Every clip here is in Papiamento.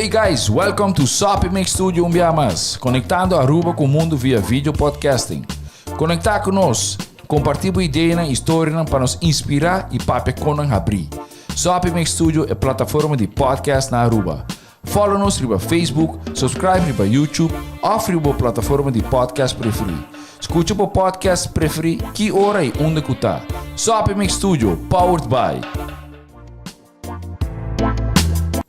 Hey guys, welcome to Soppy Mix Studio un bia mas, conectando Aruba cu mundo via video podcasting. Conecta cu nos, comparti bo ideanan y storianan pa nos inspira y papia con nan habri. Soppy Mix Studio e plataforma di podcast na Aruba. Follow nos riba Facebook, subscribe riba YouTube of riba bo plataforma di podcast preferi. Scucha bo podcast preferi ki ora y unda cu ta. Soppy Mix Studio, powered by.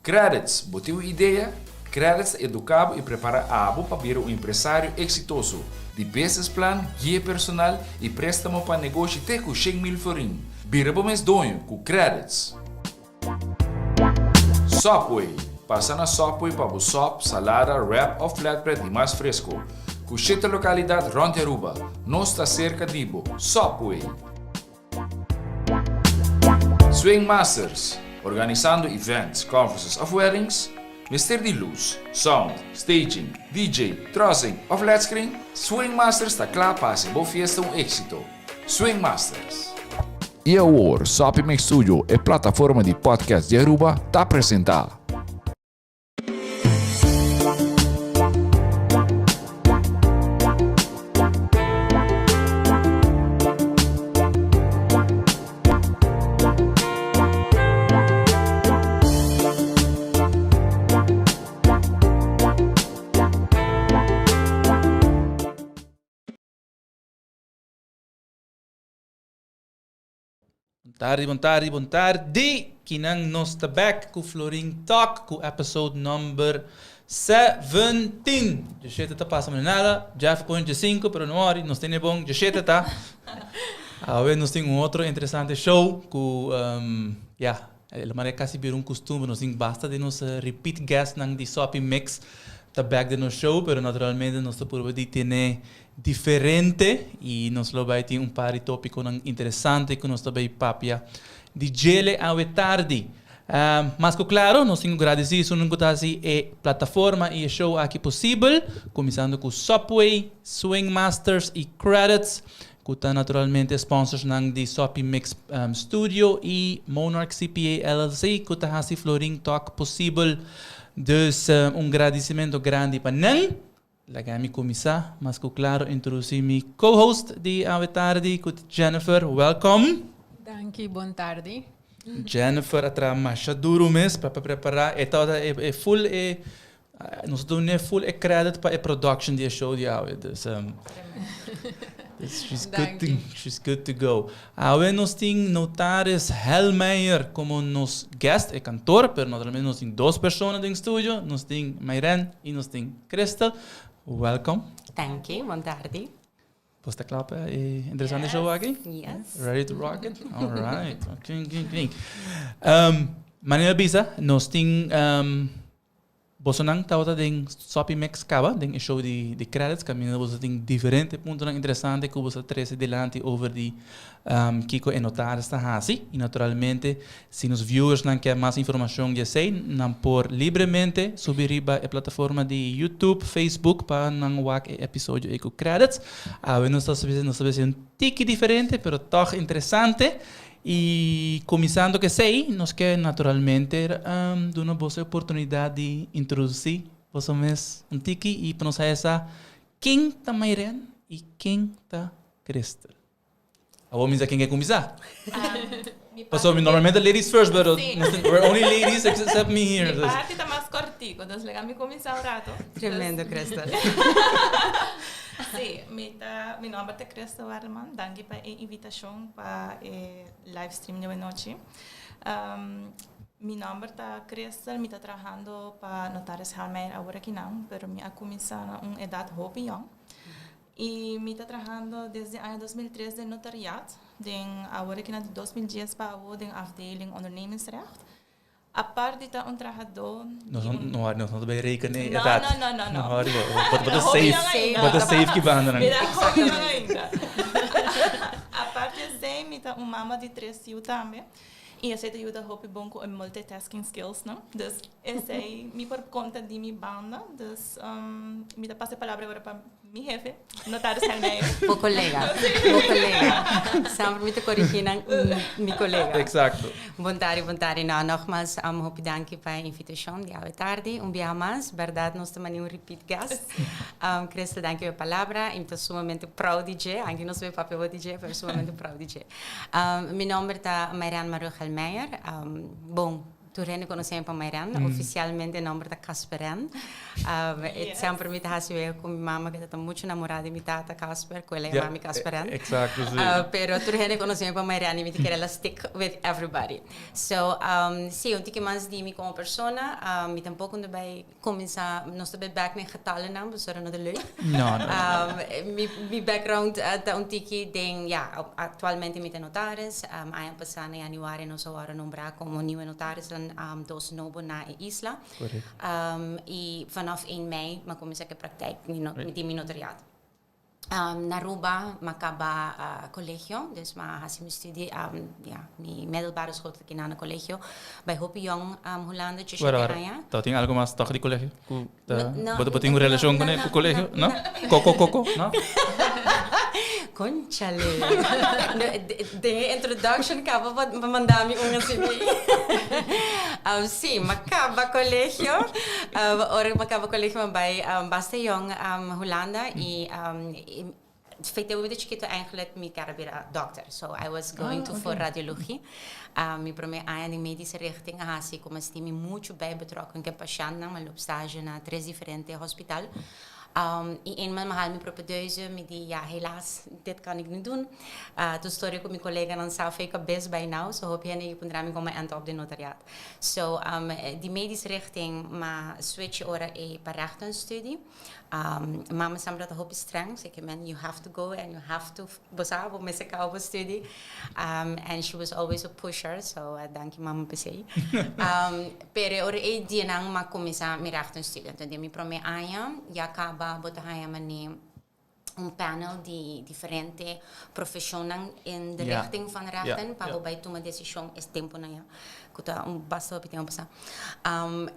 Credits, bo tin un idea? Credits ta educa bo y prepara abo pa bira un empresario exitoso. Di business plan, guia personal y prestamo pa negoshi te cu 100,000 florin. Bira bo mes doño cu Credits. Subway, Pasa na Subway pa bo sop, salada, wrap of flatbread di mas fresco. Cu shete localidad rond di Aruba. Nos ta cerca di bo. Subway! Swing Masters, Organisando events, conferences of weddings? Mester di luz, sound, staging, DJ, trussing of led screen? Swing Masters ta cla pa haci bo fiesta un exito. Swing Masters. Y awor, Soppy Mix Studio, e plataforma di podcast di Aruba, ta presenta. Bon tardi, bon tardi, bon tardi. Kinan nos ta back ku Florin Talk ku episode number 17. Djeshete ta pasa mane nada. Jeff pone djesinko, pero no worry, nos tene bon djeshete ta. Awe nos tin un otro interesante show ku um, ya, el mane kasi bira un kustumber. Nos tin basta di nos repeat guestnan di Soppy Mix ta back den nos show, pero naturalmente nos ta purba di tene diferente y nos lo bay tin un par di topiconan interesante cu nos ta bay papia di djele awe tardi. Mas cu claro nos tin cu gradeci esunnan cu ta haci e plataforma y e show aki posibel, cuminsando cu Subway, Swing Masters y Credits cu ta naturalmente sponsorsnan di Soppy Mix Studio y Monarch CPA LLC cu ta haci Florin Talk posibel. Dus un gradicimento grandi pa nan. Laga mi kuminsá mas ku klaro introdusí mi co-host di awe tardi ku ta Jennifer. Welkom! Danki, bon tardi. Jennifer a traha masha duru mes pa prepará. E tabata e full e nos a dun'é full e credit pa e production di e show di awe. Dus she's good to she's good to go. Awe nos tin Notaris Helmeijer komo nos guest, e kantor, pero naturalmente nos tin dos persona den studio, nos tin Mayren i nos tin Crystal. Welkom. Danki, bon tardi. Bo sta kla pa e interesante show aki? Yes. Ready to rock it? All right. King, king, king. Manera bisa, nos tin Bosonan tabata den Soppy Mix caba den e show di di credits caminda boso tin diferente puntonan interesante cu boso a trece dilanti over di kico e notaris ta haci y naturalmente si nos viewersnan kier mas informacion di esey nan por libremente subi riba e plataforma di YouTube, Facebook pa nan wak e episodio ey cu credits. Awe nos ta nos ta besi un tiki diferente pero tog interesante. I kuminsando ku esei, nos ke naturalmente duna boso e oportunidat di introdusí boso mes un tiki i pa nos haya sa ken ta Mayren i ken ta Christel. Awor mi sa ken ke kuminsá. Pasobra mi normalmente ladies first, pero we're only ladies except me here. Mi parti ta mas kòrtiku, dus laga mi kuminsá un rato. Tremendo, Christel. Sí, mi ta, mi nòmber ta Christel Werleman. Danki pa e invitashon pa e live stream di awenochi. Mi nòmber ta Christel, mi ta trahando pa Notaris Helmeijer awor akinan, pero mi a kuminsá na un edat hopi yòn. I mi ta trahando desde aña 2003 den notariat, den awor akinan di 2010 pa awor den afdeling ondernemingsrecht. Apart di ta un trahadó di un. No, nos no ta bay reken e edat. No, no, no, no. No, bo ta safe, bo ta safe ki banda nan. Mi ta hopi yòn ainda. Apart di esei mi ta un mama di tres yu tambe i esei ta yuda hopi bon ku e multitasking skills no. Dus esei mi por konta di mi banda. Dus mi ta pasa e palabra awor pa. Mi hefe, notaris Helmeijer. Bo colega, bo colega. Semper mi ta corigi nan mi colega. Exacto. Bon tardi, bon tardi. Nou, nogmaals, hopi danki pa e invitacion di awe tardi. Un biaha mas, berdad nos ta mani un repeat guest. Crystal, danki pa e palabra. Y mi ta sumamente proud di dje. Anke nos bay papia bo di dje, pero sumamente proud di dje. Mi nomber ta Marianne Marugg Helmeijer. Bon, Tur hende konosé mi pa Mayren. Ofisialmente e nòmber ta Casperen. Semper mi ta hasi wega ku mi mama ku ta muchu namorá di mi tata Casper, ku el a yama mi Casperen. Exacto, si. Pero tur hende konosé mi pa Mayren i mi ta kere la stick with everybody. So, si, un tiki mas di mi komo persona. Mi tampoko no ta bai Cuminsa, nos ta bay back na e getallennan, pasobra no ta leuk. No, no, no. Mi background ta un tiki den, ja, actualmente mi ta notaris. Aña pasa na januari nos a wòrdu nombrá como nieuwe notarisnan, dos nobo na e isla. Correcto. Y vanaf 1 mei mi a cuminsa cu e praktijk di mi notariaat. Na Aruba m'a caba colegio, dus m'a haci mi studie, ja, mi middelbare school tot aki na colegio. Bay hopi yong Hulanda, djeshete aña. Wara, tin algo mas toch di colegio? Cu ta, bo tin un relacion cu ne, cu colegio? No? Coco, coco, no? Conchale. Den e introduction caba bo manda mi un asina. Si, m'a caba colegio. Ora cu m'a caba colegio m'a bay basta yong Hulanda y feite mi ta chikito eigenlijk mi kier a bira dokter. So I was going to for radiologie. Mi prome aña den medische richting a haci cu mi a sinti mi mucho bij betrokken cu e pashentnan. Mi a loop stage na tres diferente hospital. Y eenmaal mi a haal mi propedeuse mi di ja helaas dit kan ik niet doen. Tur storia cu mi coleganan sa of ik a bes by now. So hopi hende a puntra mi como end op den notariaat. So di medische richting m'a switch ora e pa rechtenstudie. Mama semper ta hopi streng, so ke men you have to go and you have to, bo sa, bo mester caba bo studie. And she was always a pusher, so danki mama p'esey. Pero e ora ey dianan m'a cuminsa mi rechtenstudie. Enton den mi prome aña ya caba bo ta haya mane un panel di diferente profesionnan in de richting van rechten pa bo bai tuma decision es temponan ya cu ta un basta hopi tempo pasa.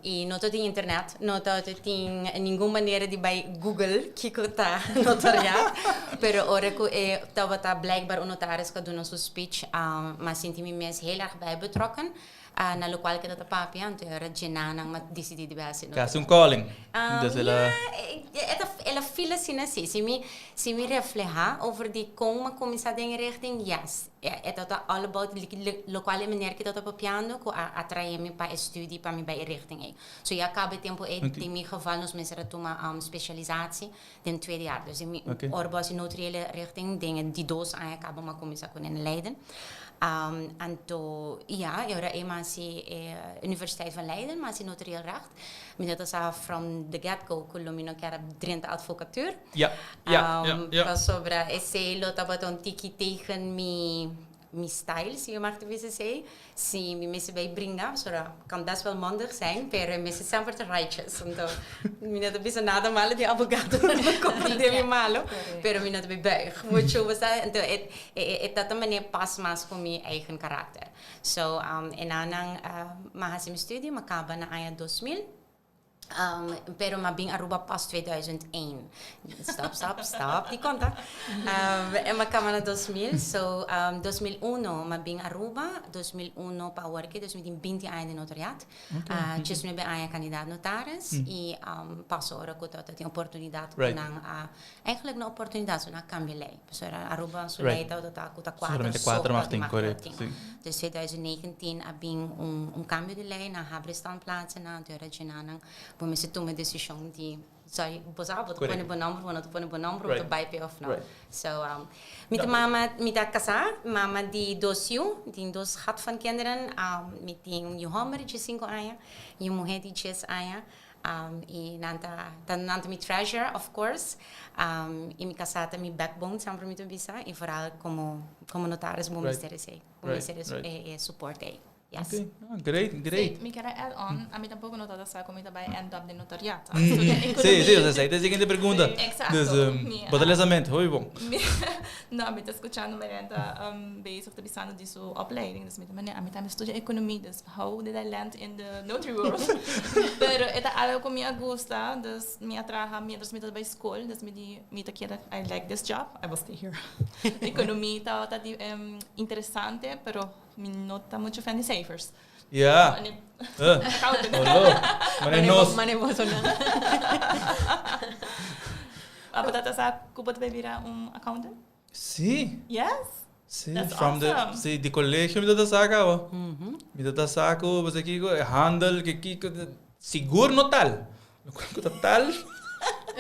Y no ta tin internet, no ta tin ningun manera di bai google kico ta notariaat, pero ora cu e tabata blijkbaar un notaris cu a duna su speech, m'a sinti mi mes heel erg bij betrokken. Na locual cu ta papia, anto e ora djená nan m'a dicidi di bai haci notariaat. Casi un calling. Dus el a. Ja, el a feel asina si. Si mi, si mi refleha over di con m'a cuminsa den e richting, yes. E tabata all about locual e meneer cu tabata papiando cu a atrae mi pa e studie pa mi bai e richting ey. So ya caba e tempo ey, den mi geval nos mester a tuma specialisatie den tweede jaar. Dus den mi ora bo haci notariële richting, den e di dos aña caba m'a cuminsa cu nan Leiden. Anto ja, e ora ey m'a haci e Universiteit van Leiden, m'a haci notarieel recht. Mi no ta sa from the get go cu lo mi no kier a drenta advocatuur. Pasobra esey lo tabata un tiki tegen mi mi style, si mi mag ta bisa esey. Si mi mester bay bringa, pasobra kan best wel mondig zijn, pero e mester semper ta righteous. Anto mi no ta bisa nada malo di abogadonan, no comprende mi malo, pero mi no ta bay buig mucho, bo sa. Anto e e ta ta manera pas mas cu mi eigen karakter. So, e nan m'a haci mi studie, m'a caba na aña 2000. Pero m'a bin Aruba pas 2001. Stop, stop, stop di konta. En m'a kaba na 2000, so 2001 m'a bin Aruba, 2001 pa awor aki, dus mi tin 20 aña den notariat. 19 aña kandidaat notaris i pas ora ku ta tin oportunidat ku nan a, eigenlijk no oportunidat, so nan a kambia lei. Pasobra Aruba su lei tabata ku ta kuater so pa di mag tin. Dus 2019 a bin un cambio di ley, nan habri standplaatsennan, anto e regenanan bo mester tuma e decision di sorry, bo sa bo ta pone bo nomber, bo no ta pone bo nomber, bo ta bai p'e of no. So, mi ta mama, mi ta casá, mama di dos yu, mi tin dos gat van kinderen, mi tin un yu homber di diescinco aña y un muher di dies aña. I nan ta nan ta mi treasure of course i mi kasá ta mi backbone semper mi ta bisa i vooral komo komo notaris bo mester esei bo mester e support ei. Yes. Okay. Ah, great, great. Si, mi kier add on, ami tampoco no tabata sa cu mi ta bay end up den notariato. Si, esey ta e siguiente pregunta. Exacto. Dus, bo ta lesamento, hopi bon. No, mi ta scuchando Marenta bezig ta bisando di su opleiding, dus mi ta mane, ami tambe studia economie, dus how did I land in the notary world? Pero e ta algo cu mi a gusta, dus mi a traha mientras mi tabata bay school, dus mi di, mi ta keda, I like this job, I will stay here. Economie tabata di interesante, pero Mi no ta mucho fan di cijfers. Ja. Accountant. Hallo. Mane nos. Mane boso nan. Abo ta sa cu bo ta bay bira un accountant? Si. Yes? Si, That's from the, awesome. si, di colegio mi ta sa caba. Mi ta sa cu bo sa kico, e handel, ke kico, sigur no tal. Locual cu ta tal,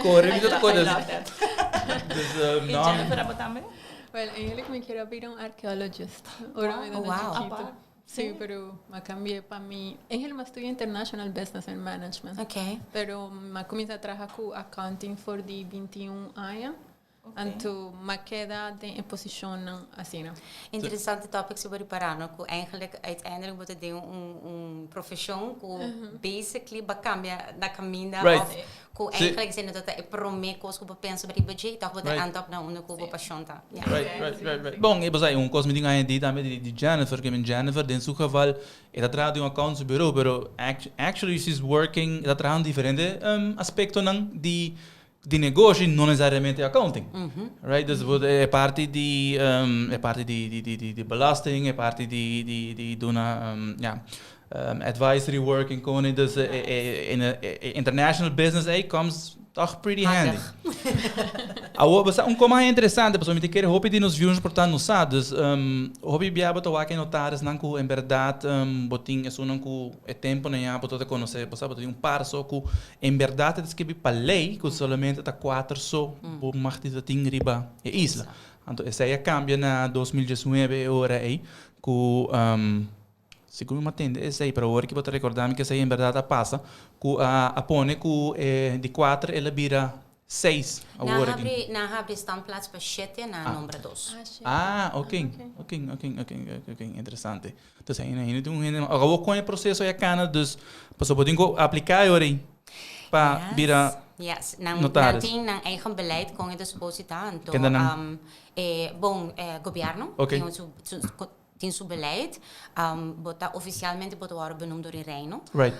core mi ta core. I love that. Dus, Y no. Jennifer, abo tambe? Well, eigenlijk mi kier a bira un archeologist ora mi Oh, tata wow. chiquito. Apa. Sí, pero m'a cambié pa mi... Eigenlijk m'a studia International Business and Management. Okay. Pero m'a cuminsa traha cu accounting for di 21 aña. Anto m'a keda den e posicionnan asina. Interesante topic si bo ripara no, cu eigenlijk uiteindelijk bo ta den un un profesion cu basically bo a cambia na caminda of cu eigenlijk esei no ta e prome cos cu bo pensa riba dje y toch bo ta end up na unda cu bo pasion ta. Ja. Right, right, right, right. Bon, e bo sa un cos mi tin añadi tambe di Jennifer, ke men Jennifer den su geval e ta traha den un accounts bureau pero actually she's working, e ta traha diferente aspectonan di di negoshi no necesariamente accounting. Right? Dus bo e parti di e parti di di di di di belasting, e parti di di di duna ja advisory work en koni. Dus in e international business ei comes toch pretty handy. Awor bo sa un koma interesante pasobra mi ta kere hopi di nos viewers por ta no sa. Dus hopi bia bo ta wak e notarisnan ku en berdad bo tin esunnan ku e temponan ya bo ta konosé bo sa bo ta tin un par so ku En berdad e ta skibi pa ley cu solamente ta cuater so bo mag di ta tin riba e isla. Anto esey a cambia na 2019 e ora ey cu segun mi atende esey pero awor ki bo ta recorda mi cu esey en berdad a pasa cu a pone cu e di cuater el a bira seis awor aki. Nan habri standplaats pa shete nan a nombra dos. Ah ok ok ok ok ok interesante. Entonces ainda ainda tin un hende awor con e proceso ya cana dus pasobra bo tin cu aplica e ora ey pa bira Yes, nan notaris. Nan tin nan eigen beleid con e disposita anto Kenda nan? E bon gobierno Ok. tin su su tin su beleid bo ta oficialmente bo ta worde benoemd door e reino Right.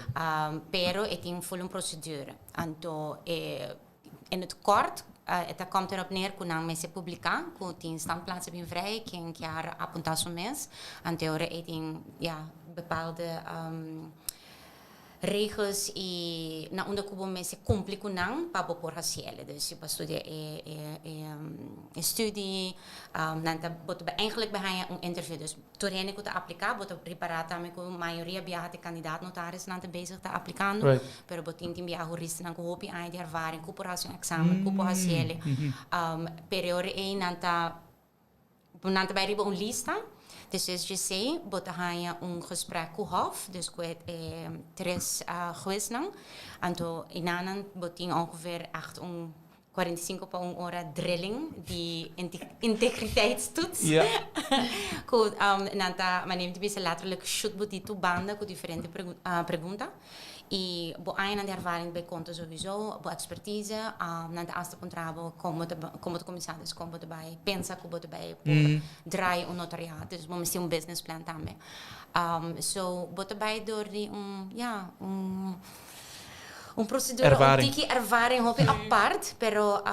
Pero e tin full un procedure anto e In het kort, e ta komt erop neer ku nan mester publiká ku tin standplaatsen bin vrij, ken kier apuntá su mes. Anto e ora ei tin, ya, bepaalde regels i na unda ku bo mester kumpli ku nan pa bo por hasi el. Dus si bo a studia e e studie, nan ta bo ta eigenlijk bai haña un interview. Dus tur hende ku ta apliká bo ta ripará tambe ku mayoria biaha ta e kandidaat notarisnan ta bezig ta aplikando. Pero bo tin tin biaha huristanan ku hopi aña di ervaring ku por hasi un eksamen, ku por hasi ele. Pero e ora ei nan ta nan ta bai riba un lista. Despues dje esei bo ta haña un gesprek ku hof, dus ku e tres huesnan. Anto enanan bo tin ongeveer echt un 45 pa un ora drilling di integriteitstoets. Ku nan ta, manera mi ta bisa letterlijk shoot bo di tur banda ku diferente pregunta. I bo añanan di ervaring bai konta sowieso, bo ekspertise, nan ta asta puntra bo kon bo ta kon bo ta kuminsá, dus kon bo ta bai pensa ku bo ta bai por draai un notariaat, dus bo mester un business plan tambe. So bo ta bai dor di un, ya, un Un procedura un Ervaring. tiki ervaring hopi apart, pero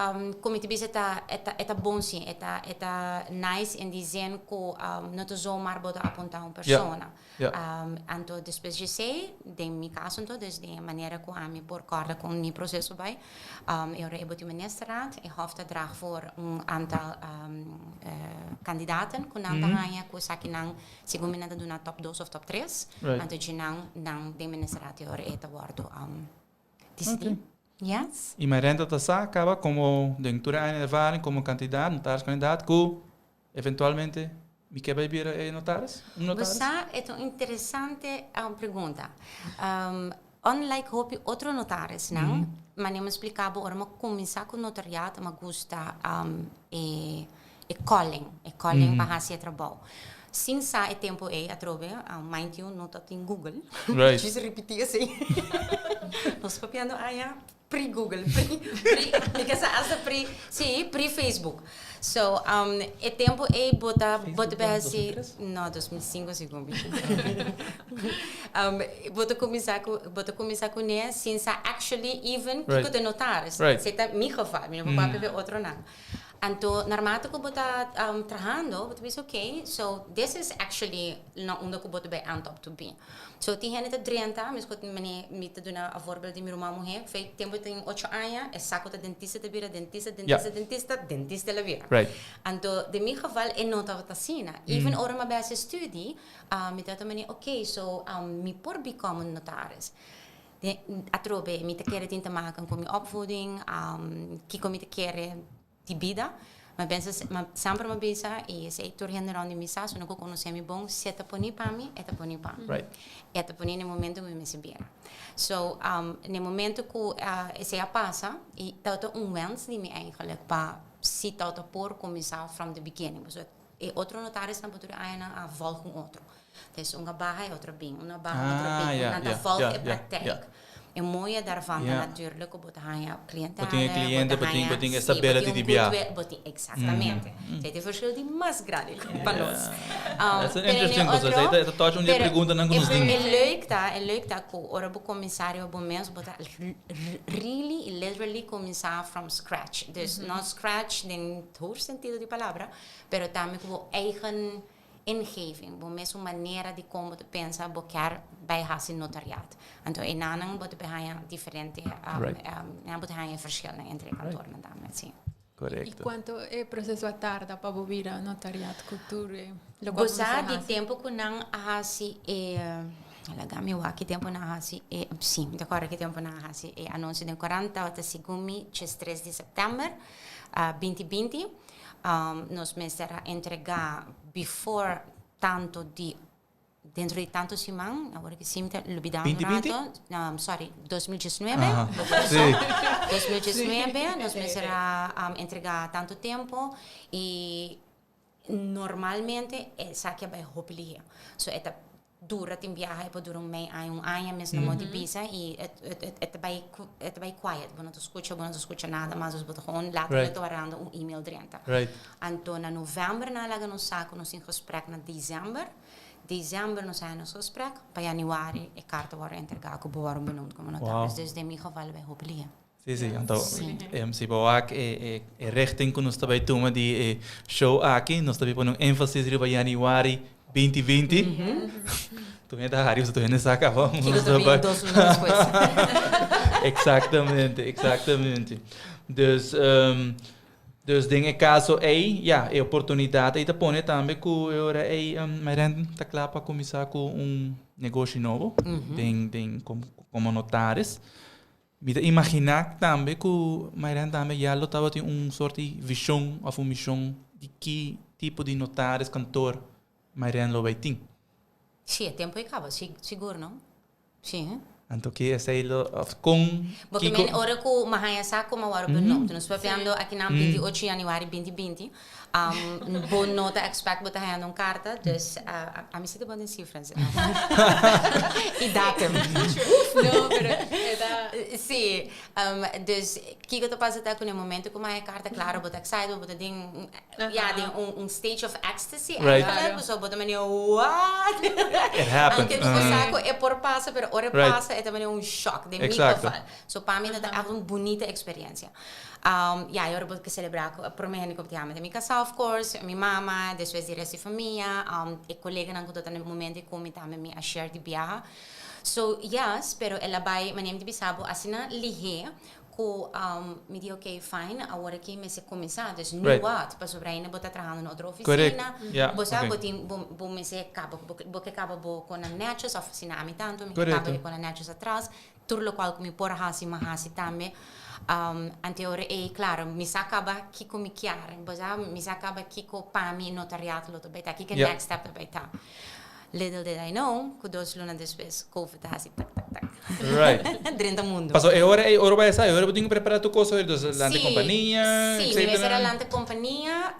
como mi ta bisa e ta e ta e ta bon si, e ta e ta nice in die zin cu no ta zomaar bo ta apunta un persona. Ja. Anto despues di esey, den mi caso anto, dus den e manera cu ami por corda con mi proceso bay, e ora e bo tin ministerraad, e hof ta draag voor un aantal kandidaten cu nan ta haña cu esakinan Segun mi nan ta duna top dos of top tres, anto dje nan nan den ministerat e ora e ta wordo disidí. Yes. I Marenta ta sa kaba komo den tur e aña di ervaring komo kandidat, notaris kandidat ku eventualmente mi ke bai bira e notaris, un Bo notaris? sa e ta un interesante pregunta. Unlike hopi otro notarisnan, manera mi a splika bo ora mi a kuminsá ku notariat mi a gusta e e calling, e calling pa hasi e trabou. Sin sa e tempo ei atrobe, mind you, no ta tin Google. Right. Djis ripiti esei. Nos papiando aña pre-Google, pre, pre, mi ke sa hasta pre, si, pre-Facebook. So, e tempo ei bo ta, bo ta Facebook bay tin hasi, 2003? no, 2005 segun mi. Bo ta cuminsa cu, bo ta cuminsa cune sin sa actually even kico ta notaris. Right. Esei ta mi geval, mi no por papia pa e otronan. Anto, naarmate cu bo ta trahando, bo ta bisa ok, so this is actually na unda cu bo ta bay end up to be. So tin hende ta drenta, mescos cu mane mi ta duna a voorbeeld di mi ruman muhe, fei tempo e tin ocho aña, e sa cu ta dentista ta bira dentista, dentista, dentista, dentista el a bira. Right. Anto, den mi geval e no tabata asina. Even ora mi a bay haci studie, mi tabata mane ok, so mi por become un notaris. Den atrobe mi ta kere tin te maken ku mi opvoeding, kiko mi ta kere di bida. Mi a pensa, mi semper mi a bisa i esei tur hende rond di mi sa, su no ku konosé mi bon, si e ta poni pa mi, e ta poni pa mi. Right. E ta poni na e momento ku mi mester bira. So, na e momento ku esei a pasa, i tabata un wens di mi eigenlijk pa si tabata por kuminsá from the beginning. Pasobra e otro notarisnan por tur e añanan a vòlg un otro. Dus un a baha e otro a bin, un a baha e otro a bin, Ah, nan ta ja, volg ja, e ja, praktijk. ja. E mooie daarvan ta Ja. natuurlijk ku bo ta haña cliëntela, Bo tin e cliënte, bo ta bo tin- haña bo tin e sí, bo stability tin di un bia. goodwill, bo tin exactamente. Esei ta e verschil di mas grandi pa nos. That's an Pero interesting ne cosa. otro, Esei ta touch un di e pero preguntanan ku e nos tin. E leuk ta, e leuk ta ku ora bo kuminsá riba bo mes, bo ta really y literally kuminsá from scratch. Dus no scratch den het hoogste sentido di palabra, pero tambe ku bo eigen ingeving, bo mesun manera di kon bo ta pensa bo kier bai hasi notariat. Anto enanan bo ta bai haña diferente, enan bo ta haña e verschilnan entre e kantornan tambe, si. I Korekto. kuantu e proseso a tarda pa bo bira notariat ku tur e lokual Bo bo sa mester di hasi? tempu ku nan a hasi e, laga mi wak ki tempu nan a hasi e, si, mi ta kòrda ki tempu nan a hasi e anuncio den korant, tabata segun mi 13 di sèptèmber 2020. Nos mester a entrega before tanto di dentro di tanto siman, awor ki si mi ta lubida un rato, sorry, 2019, 2019 nos mester a entrega tanto tempo y normalmente esaki a bay hopi lihe. So e ta dura tin biaha e por dura un mei aña un aña mes no moti bisa y e ta bay e ta bay quiet bo no ta scucha bo no ta scucha nada mas dus bo ta gewoon later Right. ta warando un email drenta. Right. Anto na november nan a laga nos sa cu nos tin gesprek na december, december nos haya nos gesprek pa januari e carta worde entrega cu bo worde benoemd como notaris. Wow. Dus den mi geval bay hopi lihe. Sí, sí. Anto, si bo wak e, e, e richting ku nos ta bai tuma di e show aki, nos ta bai pone un énfasis riba januari 2020. Tur hende ta hari, tur hende sa kaba. Kiko ta bin dos luna despues. Exactamente, exactamente. Dus, dus den e caso ei, ja, e oportunidad ei ta pone tambe cu e ora ei Mayrèn ta cla pa cuminsa cu un negoshi nobo den, den, como notaris. Mi ta imaginá tambe ku Mayren tambe ya lo tabatin un sort di vishon òf un mishon di ki tipo di notaris, kantor Mayren lo bai tin. Sí, e tempu ei kaba, sí, sigur no. Sí. Anto ki esei lo, òf kon, Bo ke kiko. men ora ku mi haña sa ku mi a wòrdu benoemd. Nos papiando akinan 28 januari 2020. Bo no ta expect bo ta hañando un carta, dus a mi si ta bon den cifras. Y datum. No, pero e ta. Sí, dus kiko ta pasa ta ku na e momento ku mi haña e carta, claro bo ta excited, bo ta den, ya, den un stage of ecstasy eigenlijk, pasobra bo ta manera what? It happened. Aunke bo sa ku e por pasa, pero ora e pasa e ta manera un shock, den mi geval. So pa mi ta echt un bunita experiencia. Ya, e ora bo ke selebrá ku e promé hende ku bo ta yama ta mi kasá of course, mi mama, despues di rest di famia, e koleganan ku ta na e momento ku mi tambe mi a share di biaha. So, yes, pero el a bai, manera mi ta bisa bo, asina lihé ku mi di ok, fine, awor aki mester kuminsá, dus nu wat? Pasobra ainda bo ta trahando na otro ofisina, bo sa bo tin, bo bo mester kaba, bo ke kaba bo konan nètjes, òf asina ami tantu, mi ke kaba e konan nètjes atras, Tur lokual ku mi por hasi, mi a hasi tambe. Ante ora ei, klaro, mi sa kaba kiko mi kier. Bo sa, mi sa kaba kiko pa mi notariato lo ta bai ta, kiko e next step ta bai ta. Little did I know ku dos luna despues covid ta hasi tak tak tak. Drenta mundo. Paso e ora ey, ora bo a esa, e ora bo tin cu prepara tur cos, dus lanta e compania, Si, etcetera. mi mester a lanta e compania,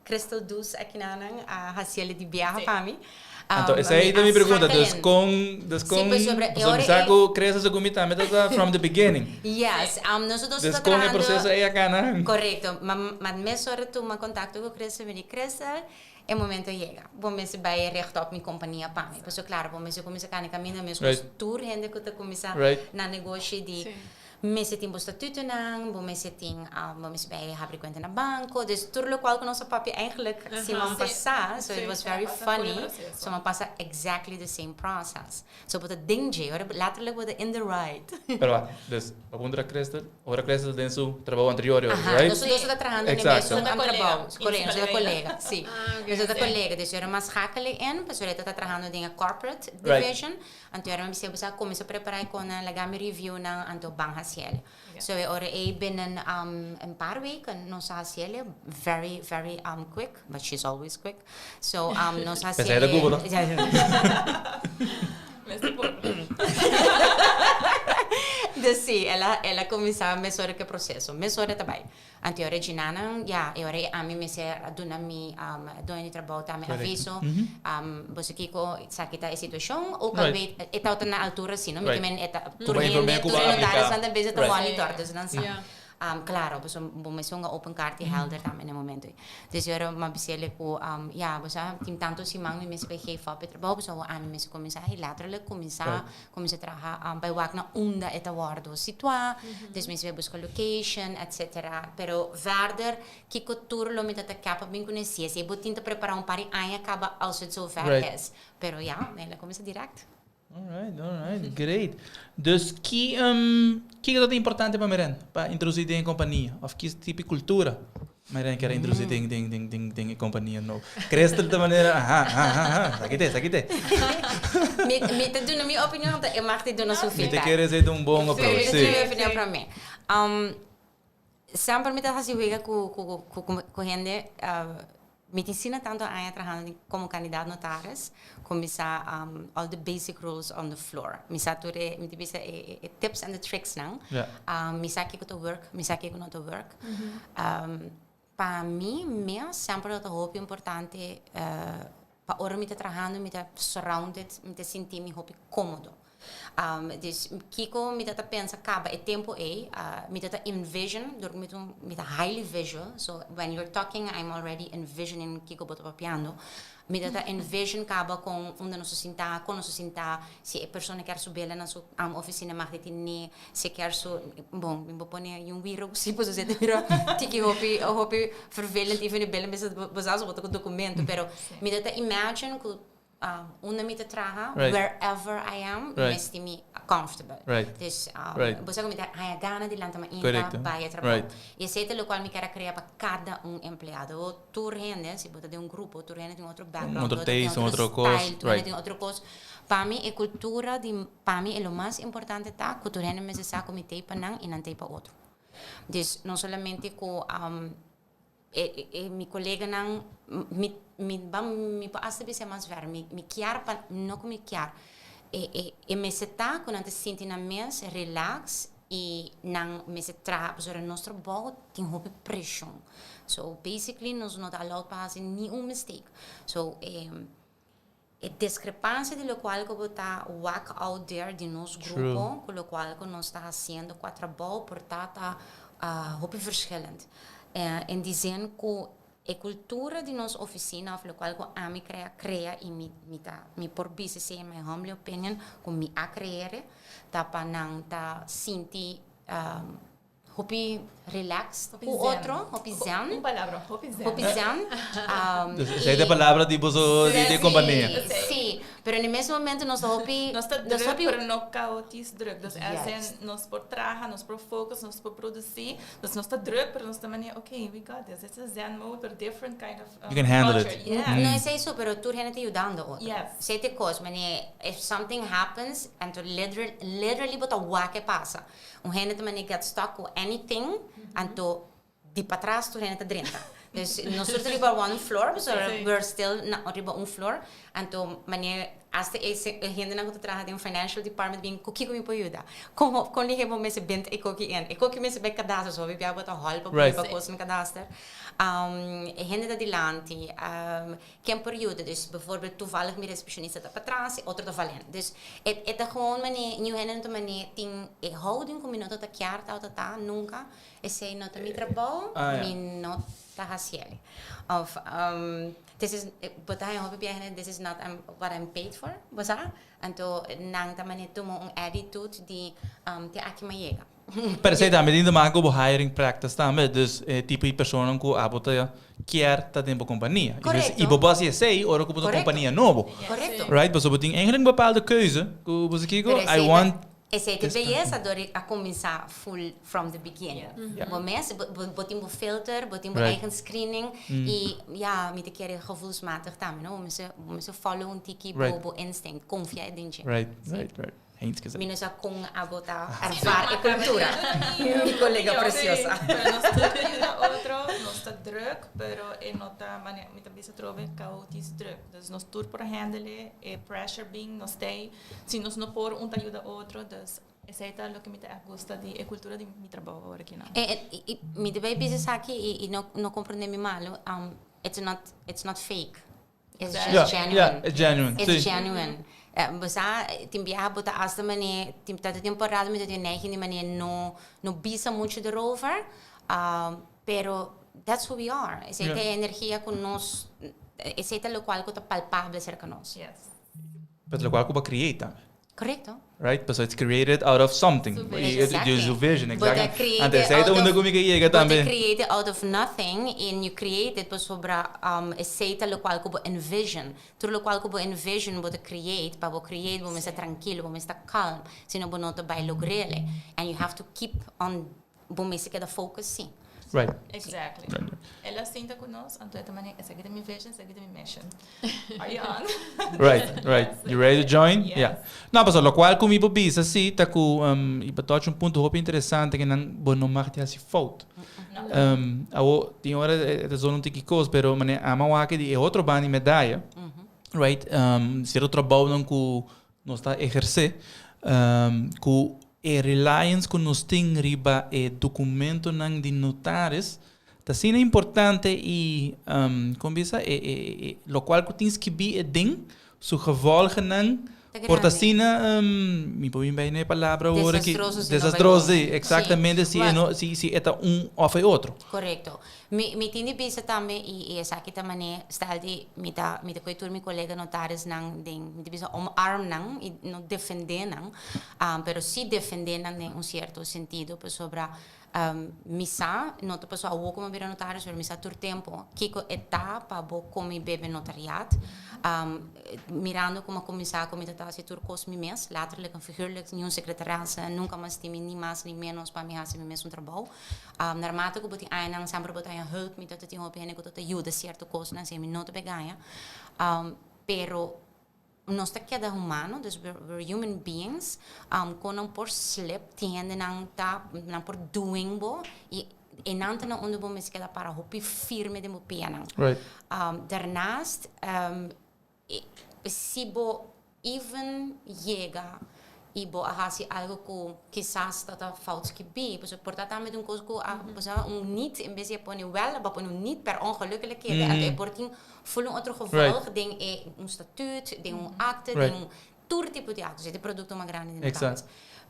Crystal Dus akinanan a haci el di biaha pa mi. Anto esey ta mi pregunta, dus con, dus con, pasobra mi sa cu Crystal segun mi tambe ta ta from the beginning. Yes, nosotros Dus ta con e trahando. proceso ey a cana? Correcto, ma ma mesora tuma contacto cu Crystal, mi di Crystal, E momento a yega. Bo mester bai rechtop mi kompania pa mi. Pasobra klaro, bo mester kuminsá kani kaminda meskos tur hende ku ta kuminsá nan negoshi di mester tin bo statutonan, bo mester tin, bo mester bai habri kuenta na banko. Dus tur lokual ku nos a papia eigenlijk siman pasá, so it was very funny, so mi a pasa exactly the same process. So bo ta den dje, ora letterlijk bo ta in the ride. Pero wak, dus bo puntra Crystal, ora Crystal ta den su trabou anterior ora, Aha, right? nos dos ta trahando den Exacto. mesun Nos ta trabou. colega. Nos ta colega, si. Ah, ok. Nos ta colega, dus ora mas schakelen in, pasobra e ta trahando den e corporate Right. division. Anto ora mi bisa bo sa cuminsa prepara e conan, laga mi review nan, anto ban haciel. So e ora ey binnen een paar weken nos a haciel, very, very quick, but she's always quick. So nos a Pensé era Google, no? Mester por. Dus sí, el a, el a cuminsa mesora cu e proceso. Mesora ta bay. Anto e ora djinanan, ya, e ora ami mester a duna mi doño di trabou tambe aviso. Boso kiko esaki ta e situacion o tal Right. bes e tabata na altura si, no? Mi Right. ta men e ta Ku tur bo hende, informé ku tur bo e apliká. notarisnan ta bezig ta Right. monitor, dus nan sa. Ja. Claro, pasobra bo mester hunga open kaart i helder tambe na e momento ei. Dus ora mi a bis'el ku, ya, bo sa tin tantu siman mi mester bai geef op e trabou, pasobra ami mester kuminsá i letterlijk kuminsá, kuminsá traha bai wak na unda e ta wòrdu situá, dus mi mester bai buska location, etcetera. Pero verder, kiko tur lo mi ta ta kap a bin kuné? Si esei bo tin ta prepará un par di aña kaba als het zover is. Pero ya, el a kuminsá direct. Alright, alright, great. Dus ki, kiko ta importante pa Meren pa introduci den e compania? Of ki tipo di cultura Meren kier introduci den, den, den, den, den e compania nobo? Crystal ta manera, aha, aha, aha, sa kite, sa kite. Mi, mi ta duna mi opinion, anto e mag di duna su Mi ta feedback. kere esei ta un bon approach, Mi ta si. duna mi opinion prome. Semper mi ta hasi wega ku, ku, ku, ku hende, Mi tin asina tanto aña trahando den como candidaat notaris cu mi sa all the basic rules on the floor. Mi sa tur e, mi ta bisa e e tips and the tricks nan. Mi sa kico ta work, mi sa kico no ta work. Pa mi mes semper lo ta hopi importante pa ora mi ta trahando mi ta surrounded, mi ta sinti mi hopi comodo. Dus kiko mi ta ta pensa kaba e tempo ei, mi ta ta envision, dor ku mi ta un, mi ta highly visual, so when you're talking I'm already envisioning kiko bo ta papiando. Mi ta ta envision kaba kon unda nos ta sinta, kon nos ta sinta, si e persona kier su bela na su oficina mag di tene, si e kier su, bon, mi bo pone un wiro si pasobra si e ta mira tiki hopi hopi vervelend even e bela mester bo sa bo ta ku documento, pero mi ta ta imagine ku Unda mi ta traha, wherever I am, mi mester mi comfortable. Dus bo sa ku mi ta haña gana di lanta mainta bai e trabou. I esei ta lokual mi kier a krea pa kada un empleado. Tur hende, si bo ta den un grupo, tur hende tin otro background, tur hende tin otro style, tur hende tin otro kos. Pa mi e kultura di, pa mi e lo mas importante ta ku tur hende mester sa ku mi t'ei pa nan i nan t'ei pa otro. Dus no solamente ku E e mi coleganan mi mi ban mi por hasta bisa mas ver mi mi kier pa no cu mi kier e e e mester ta cu nan ta sinti nan mes relax y nan mester traha pasobra nos trabou tin hopi presion so basically nos no ta allowed pa haci ni un mistake so e e discrepancia di locual cu bo ta wak out there di nos grupo cu locual cu nos ta haciendo cua trabou por ta ta hopi verschillend. In die zin cu e cultura di nos oficina of locual cu ami crea crea y mi mi ta mi por bisa esey in my humble opinion cu mi a creere ta pa nan ta sinti Hopi relax ku otro, hopi zen. Un palabra, hopi zen. Hopi zen. Dus esei ta e palabra di boso di e kompania. Sí, pero na e mes momento nos ta hopi. Nos ta druk, pero no kaotisch druk. Dus as in nos por traha, nos por focus, nos por produci. Dus nos ta druk, pero nos ta manera, ok, we got this. It's a zen mode, pero different kind of You can handle it. Yeah. No esei so, pero tur hende ta yudando otro. Yes. Esei ta e kos, manera if something happens, anto literally bo ta wak e pasa. Un hende ta mane get stuck ku anything, anto di patras tur hende ta drenta. Dus nos tur ta riba one floor, so we're still na riba un floor. Anto manera hasta e e hendenan ku ta traha den financial department bin ku kiko mi por yuda? Kon kon lihé bo mester benta e koki in? E koki mester bai kadaster, so hopi bia bo ta hòl pa pone pa kos na kadaster. E hende ta dilanti, ken por yuda? Dus bijvoorbeeld toevallig mi receptionista ta patras, e otro ta valen. Dus e e ta gewoon manera niun hende no ta manera tin e houding ku mi no ta ta kier ta ta nunka. Esei no ta mi trabou, mi no ta hasiel. Of this is, bo ta haña hopi biaha hende, this is not what I'm paid for, bo sa? Anto nan ta manera tuma un attitude di te aki mi a yega. Pero esei tambe tin te maken ku bo hiring practice tambe, dus e tipo di personanan ku abo ta kier ta den bo kompania. Korekto. I bo por hasi esei ora ku bo ta un kompania nobo. Korekto. Right? Pasobra bo tin eigenlijk un bepaalde keuze ku bo sa kiko, I want. Esei ta beyesa dor a kuminsá full from the beginning. Bo mes, bo tin bo filter, bo tin bo eigen screening i ya, mi ta kere gevoelsmatig tambe, no? Bo mester, bo mester follow un tiki bo bo instinct, konfia den dje. Right, right, right. Eens gezegd. Mi no sa kon abo ta ervaar e kultura, mi kolega preciosa. Pero nos tur ta yuda otro, nos ta druk, pero e no ta manera, mi ta bisa atrobe kaotisch druk. Dus nos tur por handle e pressure bin, nos ta Si nos no por un ta yuda otro, dus esei ta loke mi ta ègt gusta di e kultura di mi trabou awor aki nan. E mi ta bay bisa esaki i no no comprende mi malo, it's not it's not fake, it's just genuine. Yeah, it's genuine, si. It's genuine. Bo sa tin biaha bo ta hasta manera tin tantu temporada mi ta tin neiging di manera no no bisa mucho erover, pero that's who we are. Esei ta e energia ku nos, esei ta lokual ku ta palpable serka nos. Yes. Pero lokual ku bo a create tambe. Korekto. Right? Pasobra it's created out of something. Exactly. Su vision, Bo ta exactly. create Anto esei ta out unda of ku mi ke yega bo ta tambe. create out of nothing and you create it pasobra esei ta lokual ku bo envision. Tur lokual ku bo envision bo ta create, pa bo create bo mester trankilo, bo mester calm, sino bo no ta bai logr'el. And you have to keep on Bo mester keda focus si. Right. Exactly. El a sinta cu nos, anto e ta manera, esaki ta mi vision, esaki ta mi mission. Are you on? Right, right. You ready to join? Yes. Yeah. No, pasobra locual cu mi por bisa si ta cu y bo touch un punto hopi interesante cu nan bo no mag di haci fout. No. Awo tin ora e ta zona un tiki cos, pero manera ama wak di e otro banda di medaya, right, cierto trabounan cu nos ta eherce, cu E reliance ku nos tin riba e dokumentonan di notaris ta asina importante i kon bisa e e lokual ku tin skibí e den su gevolgennan por ta asina mi por bin bai na e palabra awor aki desastroso si eksaktamente si e no si si e ta un òf e otro. Korekto. Mi mi tin di bisa tambe i i esaki ta manera stel di mi ta mi ta koe tur mi kolega notarisnan den mi ta bisa omarm nan i no defende nan pero si defende nan den un sierto sentido pasobra mi sa no ta pasobra awor ku mi a bira notaris pero mi sa tur tempo kiko e ta pa bo kome i bebe notariat mirando ku mi a kuminsá ku mi ta ta hasi tur kos mi mes letterlijk en figuurlijk niun sekretaresse nunka mas tin mi ni mas ni menos pa mi hasi mi mes un trabou. Naarmate ku bo tin añanan semper bo ta haña hulp, mi ta tin hopi hende ku ta yuda sierto kosnan, si mi no ta por gaña. Pero nos ta keda humano, dus we're human beings, kon nan por slip, tin hendenan ta, nan por dwing bo i einan ta na unda bo mester keda para hopi firme den bo pianan. Daarnaast Si bo even yega i bo a hasi algo ku kisas ta ta fout skibí, pasobra por ta tambe ta un kos ku a bo sa un niet en bes di a pone wèl bo a pone un niet per ongeluk el a keda, anto e por tin ful un otro gevolg den e un statuut, den un akte, den un tur tipo di akte, e produkto mas grandi den e kabes.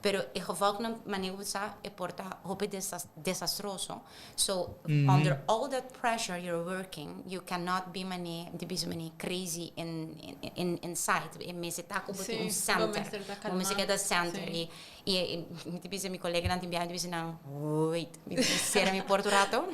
Pero e gevolgnan manera ku bo sa e por ta hopi desastroso. So under all that pressure you're working, you cannot be mane, di bisa mane crazy in in inside. E mester ta ku bo tin un center. Bo mester keda center. I i mi ta bisa mi koleganan tin biaha mi ta bisa nan, wait, mi ta sera mi porta un rato,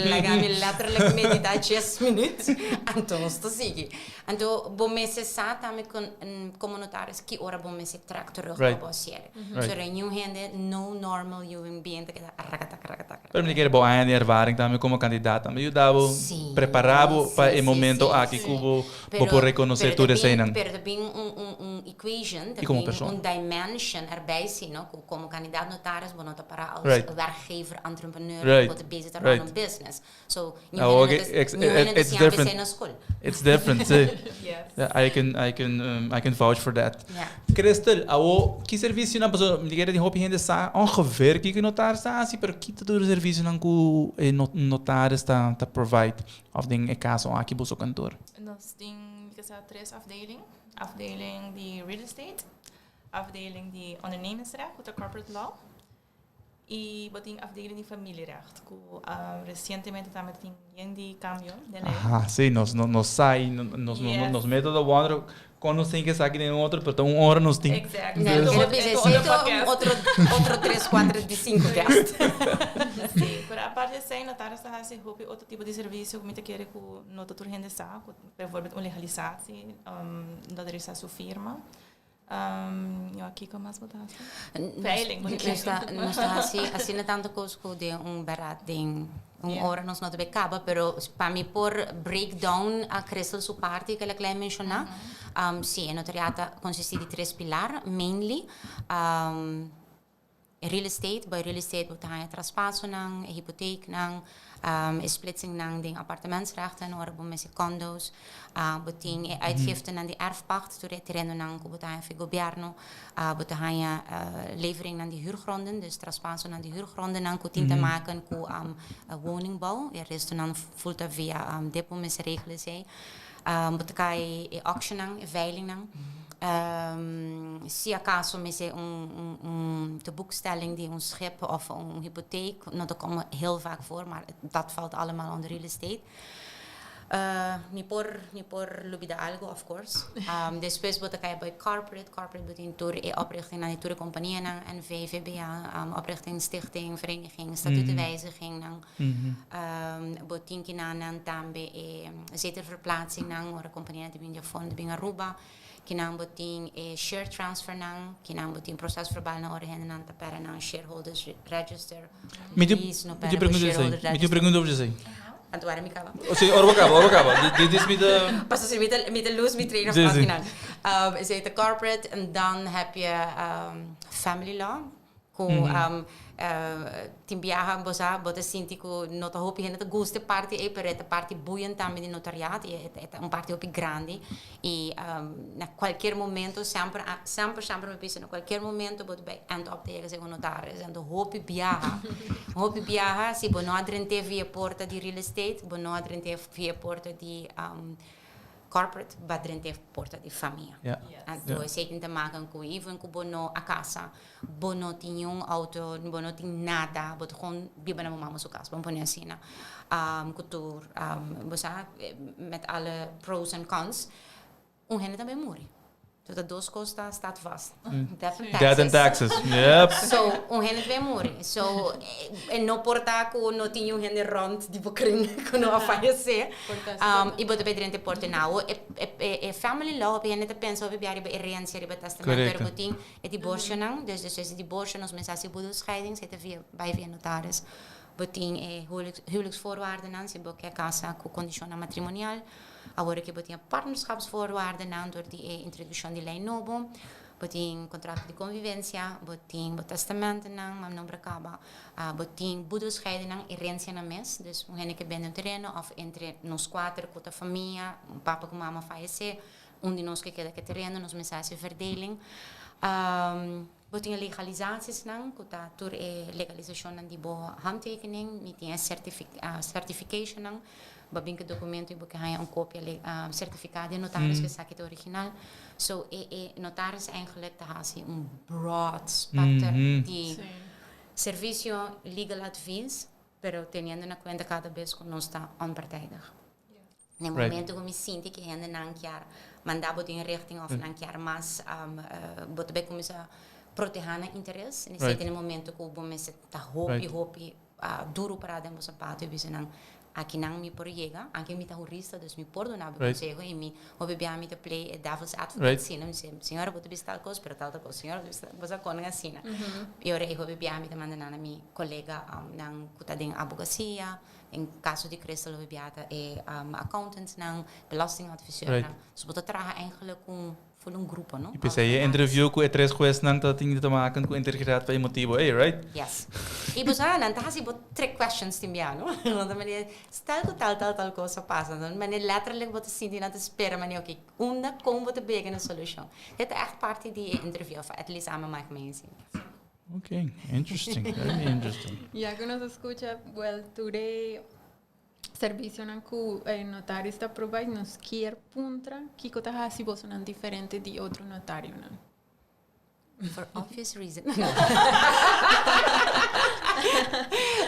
laga mi letterlijk medita dies minuut, anto nos ta sigui. Anto bo mester sa tambe kon komo notaris ki ora bo mester trek terug pa bo. cierre. So ningun hende, no normal human being ta keda rakatak rakatak. Pero mi kere bo aña di ervaring tambe como candidato tambe yuda bo prepara bo pa e momento aki cu bo bo por reconoce tur eseinan. Pero ta bin un equation, ta Y como bin persona. un dimension erbij si, no? Cu como candidato notaris bo no ta para als werkgever, entrepreneur, bo ta bezig ta run un business. So, niun Awor hende no ke ta, niun hende no ta it's siña different. esei na school. It's different, sí. Yes. Yeah, I can vouch for that. Ja. Christel, awo ki servicionan, pasobra mi ta kere tin hopi hende sa ongeveer kiko notaris ta hasi, pero ki ta tur e servicionan ku e notaris ta provide of den e kaso aki boso kantoor? Nos tin kisa tres afdeling. Afdeling di real estate, afdeling di ondernemingsrecht, ku ta corporate law, I bo tin afdeling di familierecht ku resientemente tambe tin yen di kambio den lei. Aha, sí, nos no sa i nos nos meta ta wonder kon nos tin ke sa aki den otro, pero ta un ora nos tin. Exactly. No, Otro quiero bisa podcast. otro otro tres, cuatro, di cinco guest. Sí, pero aparte di esei notaris ta hasi hopi otro tipo di servisio ku mi ta kere ku no ta tur hende sa, ku bijvoorbeeld un legalisatie, notarisa su firma. Yo a kiko mas bo ta hasi? Veiling, bo ta Nos ta, nos ta hasi asina tanto kos ku den un bèrdat den un ora nos no ta bay kaba, pero pa mi por break down a Crystal su parti ku el a klei menshoná, si, e notariat ta konsistí di tres pilar mainly. E real estate, bo e real estate bo ta haña traspasonan, e hipoteeknan, e splitsingnan den appartementsrechten ora bo mester condos, bo tin e uitgiftenan di erfpacht, tur e terenonan ku bo ta haña for gobièrnu, bo ta haña leveringnan di huurgronden, dus traspasonan di huurgrondennan ku tin te maken ku woningbouw, e restonan ful ta via dip bo mester regla esei. Bo ta kai e auctionnan, e veilingnan. Si acaso mester un un teboekstelling di un schip of un hypotheek, no ta como heel vaak voor, maar dat valt allemaal onder real estate. Mi por mi por lubida algo of course. Despues bo ta kai bij corporate, corporate bo tin tur e oprichtingnan di tur e companianan, NV, VBA, oprichting, stichting, vereniging, statutenwijzigingnan. Bo tin kinanan tambe e zetelverplaatsingnan ora kompanianan ta bin di afó ta bin Aruba. Kinan bo tin e share transfernan, kinan bo tin prosesverbalnan ora hendenan ta pera nan shareholders register. Mi tin Lease no mi pera tin bo pregunta esei. shareholder Mi tin register. pregunta over esei. Anto ora mi kaba. Si, ora bo kaba, ora bo kaba. Dit is mi ta. Paso si mi ta mi ta lose mi train of Si, thought si. kinan. Esei ta corporate en dan heb je family law. Ku tin biaha bo sa bo ta sinti ku no ta hopi hende ta gusta e parti ei pero e ta parti buyen tambe di notariat i e ta un parti hopi grandi i na kualkier momento semper semper semper mi bisa na kualkier momento bo ta bai end up ta yega segun notaris anto hopi biaha hopi biaha si bo no a drent'é via e porta di real estate bo no a drent'é via e porta di Corporate ba drenta e porta di famia. Ja. Anto esei tin te maken ku even ku bo no a kasa, bo no tin niun auto, bo no tin nada, bo ta gewoon biba na bo mama su kas, bo pone asina. Ku tur, bo sa, met alle pros en cons, un hende tambe muri. So ta dos kos ta staat vast. Death and taxes. Death and taxes, yep. So un hende ta bay muri. So e no por ta ku no tin un hende rond di bo kring ku no a fayesé. I bo ta bay drenta e porta nau. E family law hopi hende ta pensa hopi bia riba herencia, riba testament. Pero bo tin e diborsionan. Dus despues di diborsio nos mester hasi boedelscheiding. Esei ta via bay via notaris. Bo tin e huwelijksvoorwaardennan si bo ke kasa ku kondishonnan matrimonial. Awor ke bo tin e partnerschapsvoorwaardennan dor di e introdukshon di lei nobo, bo tin kontrato di konvivensia, bo tin bo testamentonan, mam nombra kaba, bo tin boedelscheidennan, herensianan mes, dus un hende ke bende un tereno òf entre nos kuater ku ta famia, un papa ku mama fayesé, un di nos ke keda ku e tereno, nos mester hasi verdeling. Bo tin e legalisatiesnan, ku ta tur e legalisashonnan di bo handtekening. Mi tin e certificationnan. Bo bin ku dokumento i bo ke haña un kopia sertifiká di e notaris ku esaki ta original. So e e notaris eigenlijk ta hasi un broad specter di servisio legal advies, pero teniendo na kuenta kada bes ku nos ta onpartijdig. Na e momento ku mi sinti ku hendenan kier manda bo den richting òf nan kier mas, bo ta bai kuminsá protehá nan interes. Esei ta e momento ku bo mester ta hopi, hopi duru pará den bo sapato i bisa nan. Akinan mi por yega, aunke mi ta hurista, dus mi por duna bo conseho y mi hopi bia mi ta play e devil's advocate asina, mi bisa, señora bo ta bisa tal cos, pero tal tal cos, señora bo ta bisa, bo sa con asina. Y ora e hopi bia mi ta manda nan na mi colega nan cu ta den abogacia, den caso di Crystal hopi bia ta e accountantnan, belastingadviseurnan. So bo ta traha eigenlijk cu Full un grupo, no? Y p'esei e interview cu e tres jueznan ta tin di ta maken cu integridad pa e motibo ey, right? Yes. Y bo sa, nan ta haci bo trick questions tin bia, no? Nan ta manera, stel cu tal, tal, tal cos a pasa. Nan manera letterlijk bo ta sinti nan ta spera manera, ok, unda, con bo ta bega na solucion. Dit ta echt parti di e interview, of at least ami maak mi asina. Ok, interesting, very interesting. Ya cu nos a scucha, well, today Servicionan cu e notaris ta provide nos kier puntra kico ta haci bosonan diferente di otro notarionan. For obvious reason.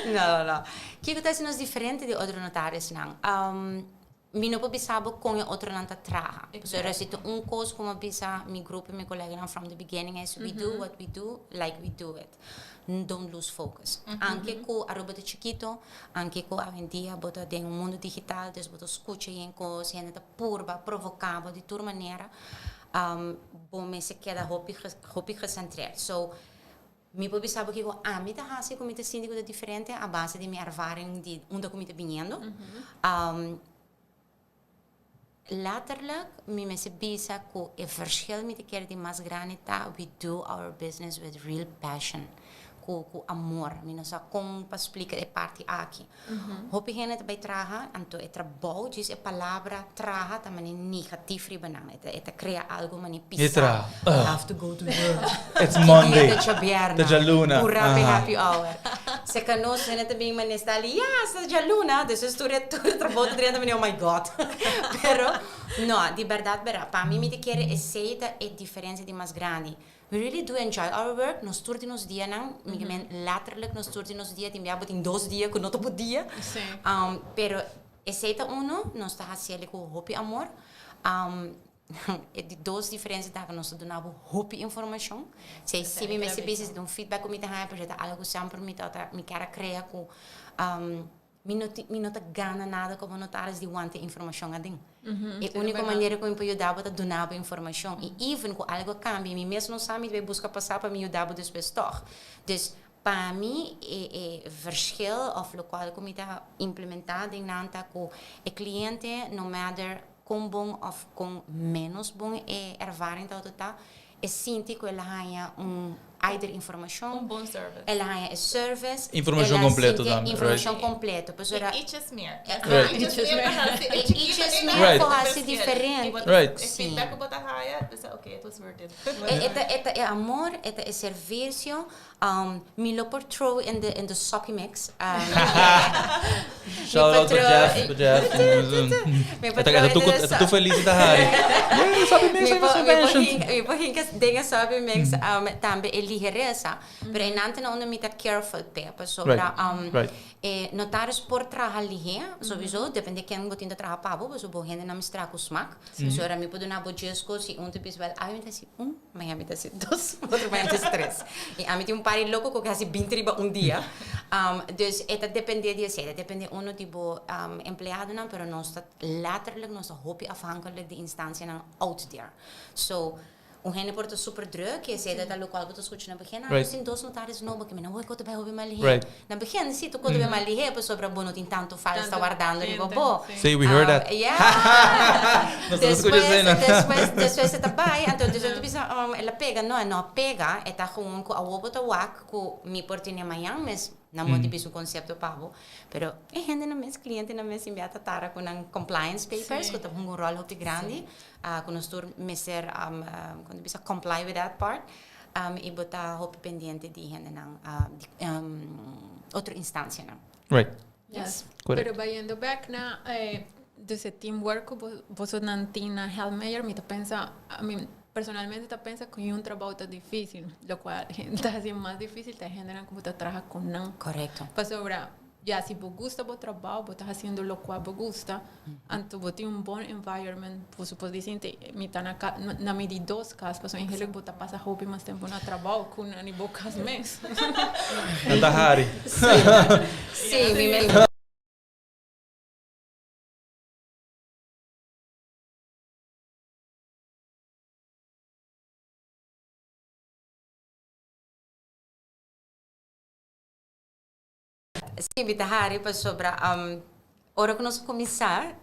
No, no, no. Kico ta haci nos diferente di otro notarisnan? Mi no por bisa bo con e otronan ta traha. Pasobra si ta un cos cu mi a bisa mi grupo y mi coleganan from the beginning es we do what we do like we do it. Don't lose focus. Anke cu Aruba ta chikito, anke cu awendia bo ta den un mundo digital, dus bo ta scucha yen cos, hende ta purba provoca bo di tur manera, bo mester keda hopi hopi gecentreerd. So, mi por bisa bo kico ami ta haci cu mi ta sinti cu ta diferente a base di mi ervaring di unda cu mi ta biniendo. Letterlijk mi mester bisa cu e verschil mi ta kere di mas grandi ta we do our business with real passion, cu cu amor. Mi no sa con pa splica e parti aki. Hopi hende ta bay traha, anto e trabou djis e palabra traha ta mane negatief riba nan. E ta e ta crea algo mane pisa. I have to go to work. It's Monday. Ki dia ta djabièrnè. Ta djaluna. Pura pa e happy hour. Seka nos hende ta bin mane sta li, ya, ta djaluna. Despues tur e tur e trabou ta drenta mane, oh my God. Pero, no, di bèrdat bèrdat, pa mi mi ta kere esei ta e diferensia di mas grandi. We really do enjoy our work, nos tur tin nos dianan, mi ke men letterlijk nos tur tin nos dia, tin bia bo tin dos dia ku no ta bo dia. Pero esei ta uno, nos ta hasiel ku hopi amor. E di dos diferencia ta cu nos ta duna bo hopi informacion. Si si mi mester bisa si ta un feedback cu mi ta haya pero ta algo cu semper mi ta mi kier a crea cu mi no tin mi no ta gana nada como notaris di wanta e informacion aden. E unico manera cu mi por yuda bo ta duna bo informacion y even cu algo a cambia mi mes no sa mi ta bay busca pasa pa mi yuda bo despues tog. Dus pa mi e e verschil of locual cu mi ta implementa den nan ta cu e cliente no matter Kon bon òf kon ménos bon e ervaring ta ta, e sinti ku el a haña un eider informashon. Un bon service. El a haña e service. Informashon kompleto tambe, right. Informashon kompleto. Pasobra. E iches meer. Right. E iches meer pa hasi e chiquito E iches meer por hasi diferente. Right. E feedback ku bo ta haya, bo sa ok, it was worth it. E ta e ta e amor, e ta e servisio. Mi lo por throw in the in the soppy mix. Shout out to Jeff, to Jeff. Mi por throw in the E ta tu feliz ta hari. Yeah, soppy mix I was mentioned. Mi por hinka den e soppy mix tambe e ligeresa, pero einan ta unda mi ta careful p'e pasobra e notaris por traha lihé, sowieso, depende ken bo tin ta traha pa bo, pasobra bo hendenan mester traha ku smak. Pasobra mi por duna bo djes kos i un ta bisa, well, awe mi ta hasi un. Mañana mi ta hasi dos, otro mañana mi ta hasi tres. I ami tin un par di loko ku ke hasi binti riba un dia. Dus e ta depende di esei, e ta depende uno di bo empleadonan, pero nos ta letterlijk nos ta hopi afhankelijk di instansianan out there. So, un hende por ta super druk i esei ta lokual bo ta skucha na begin, ah, nos tin dos notaris nobo, ke mi nan wou e kos ta bai hopi mal lihé. Na begin si tu koto mal lihé pasobra bo no tin tantu files ta wardando riba bo. Sí, we heard that. Yeah. Nos ta skucha esei nan. Despues, despues e ta bai, anto despues ta bisa, el a pega. No, e no a pega, e ta gewoon ku awor bo ta wak ku mi por tene mañan mes nan bo di bisa un konsepto pa bo. Pero e hendenan mes, klientenan mes tin bia ta tara ku nan compliance papers ku ta hunga un ròl hopi grandi, ku nos tur mester, kon ta bisa, comply with that part. I bo ta hopi pendiente di hendenan di otro instancianan. Right. Yes. Correct. Pero bayendo back na dus e teamwork ku bosonan tin na Helmeyer, mi ta pensa, mi personalmente ta pensa ku un trabou ta difícil, lokual ta hasi mas difícil ta e hendenan ku bo ta traha ku nan. Correcto. Pasobra Ya si bo gusta bo trabao, bo ta haciendo locual bo gusta, anto bo tin un bon environment, bo su por disinti mi ta na na mi di dos cas, pasobra eigenlijk bo ta pasa hopi mas tempo na trabao cu na di bo cas mes. Nan ta hari. Sí, mi. Si, mi ta hari pasobra ora ku nos kuminsá,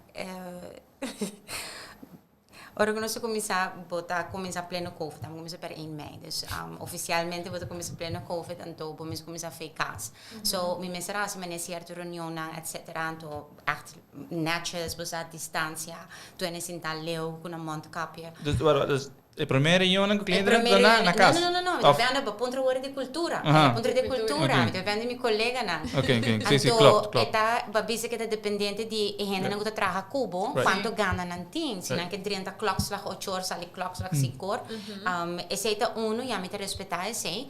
ora ku nos a kuminsá bo ta kuminsá pleno covid, bo kuminsá per 1 mei. Dus ofisialmente bo ta kuminsá pleno covid anto bo mester kuminsá fei kas. So mi mester hasi manera sierto reunionnan etcetera anto ègt netjes bo sa distansia tur hende sinta leu ku nan mondkapje. Dus wara dus E prome reunionnan ku clientenan ta na na kas? No, no, no, no, mi ta bende pa puntra worde di cultura. Aha. Puntra di cultura, mi ta bende mi coleganan. Ok, ok, si, si, klopt, klopt. Anto e ta, bo a bisa ku e ta dependiente di e hendenan ku ta traha ku bo, kuantu gana nan tin. Si nan ke drenta klokslag ocho or, sali klokslag sinku or. Esei ta unu, ya mi ta respetá esei.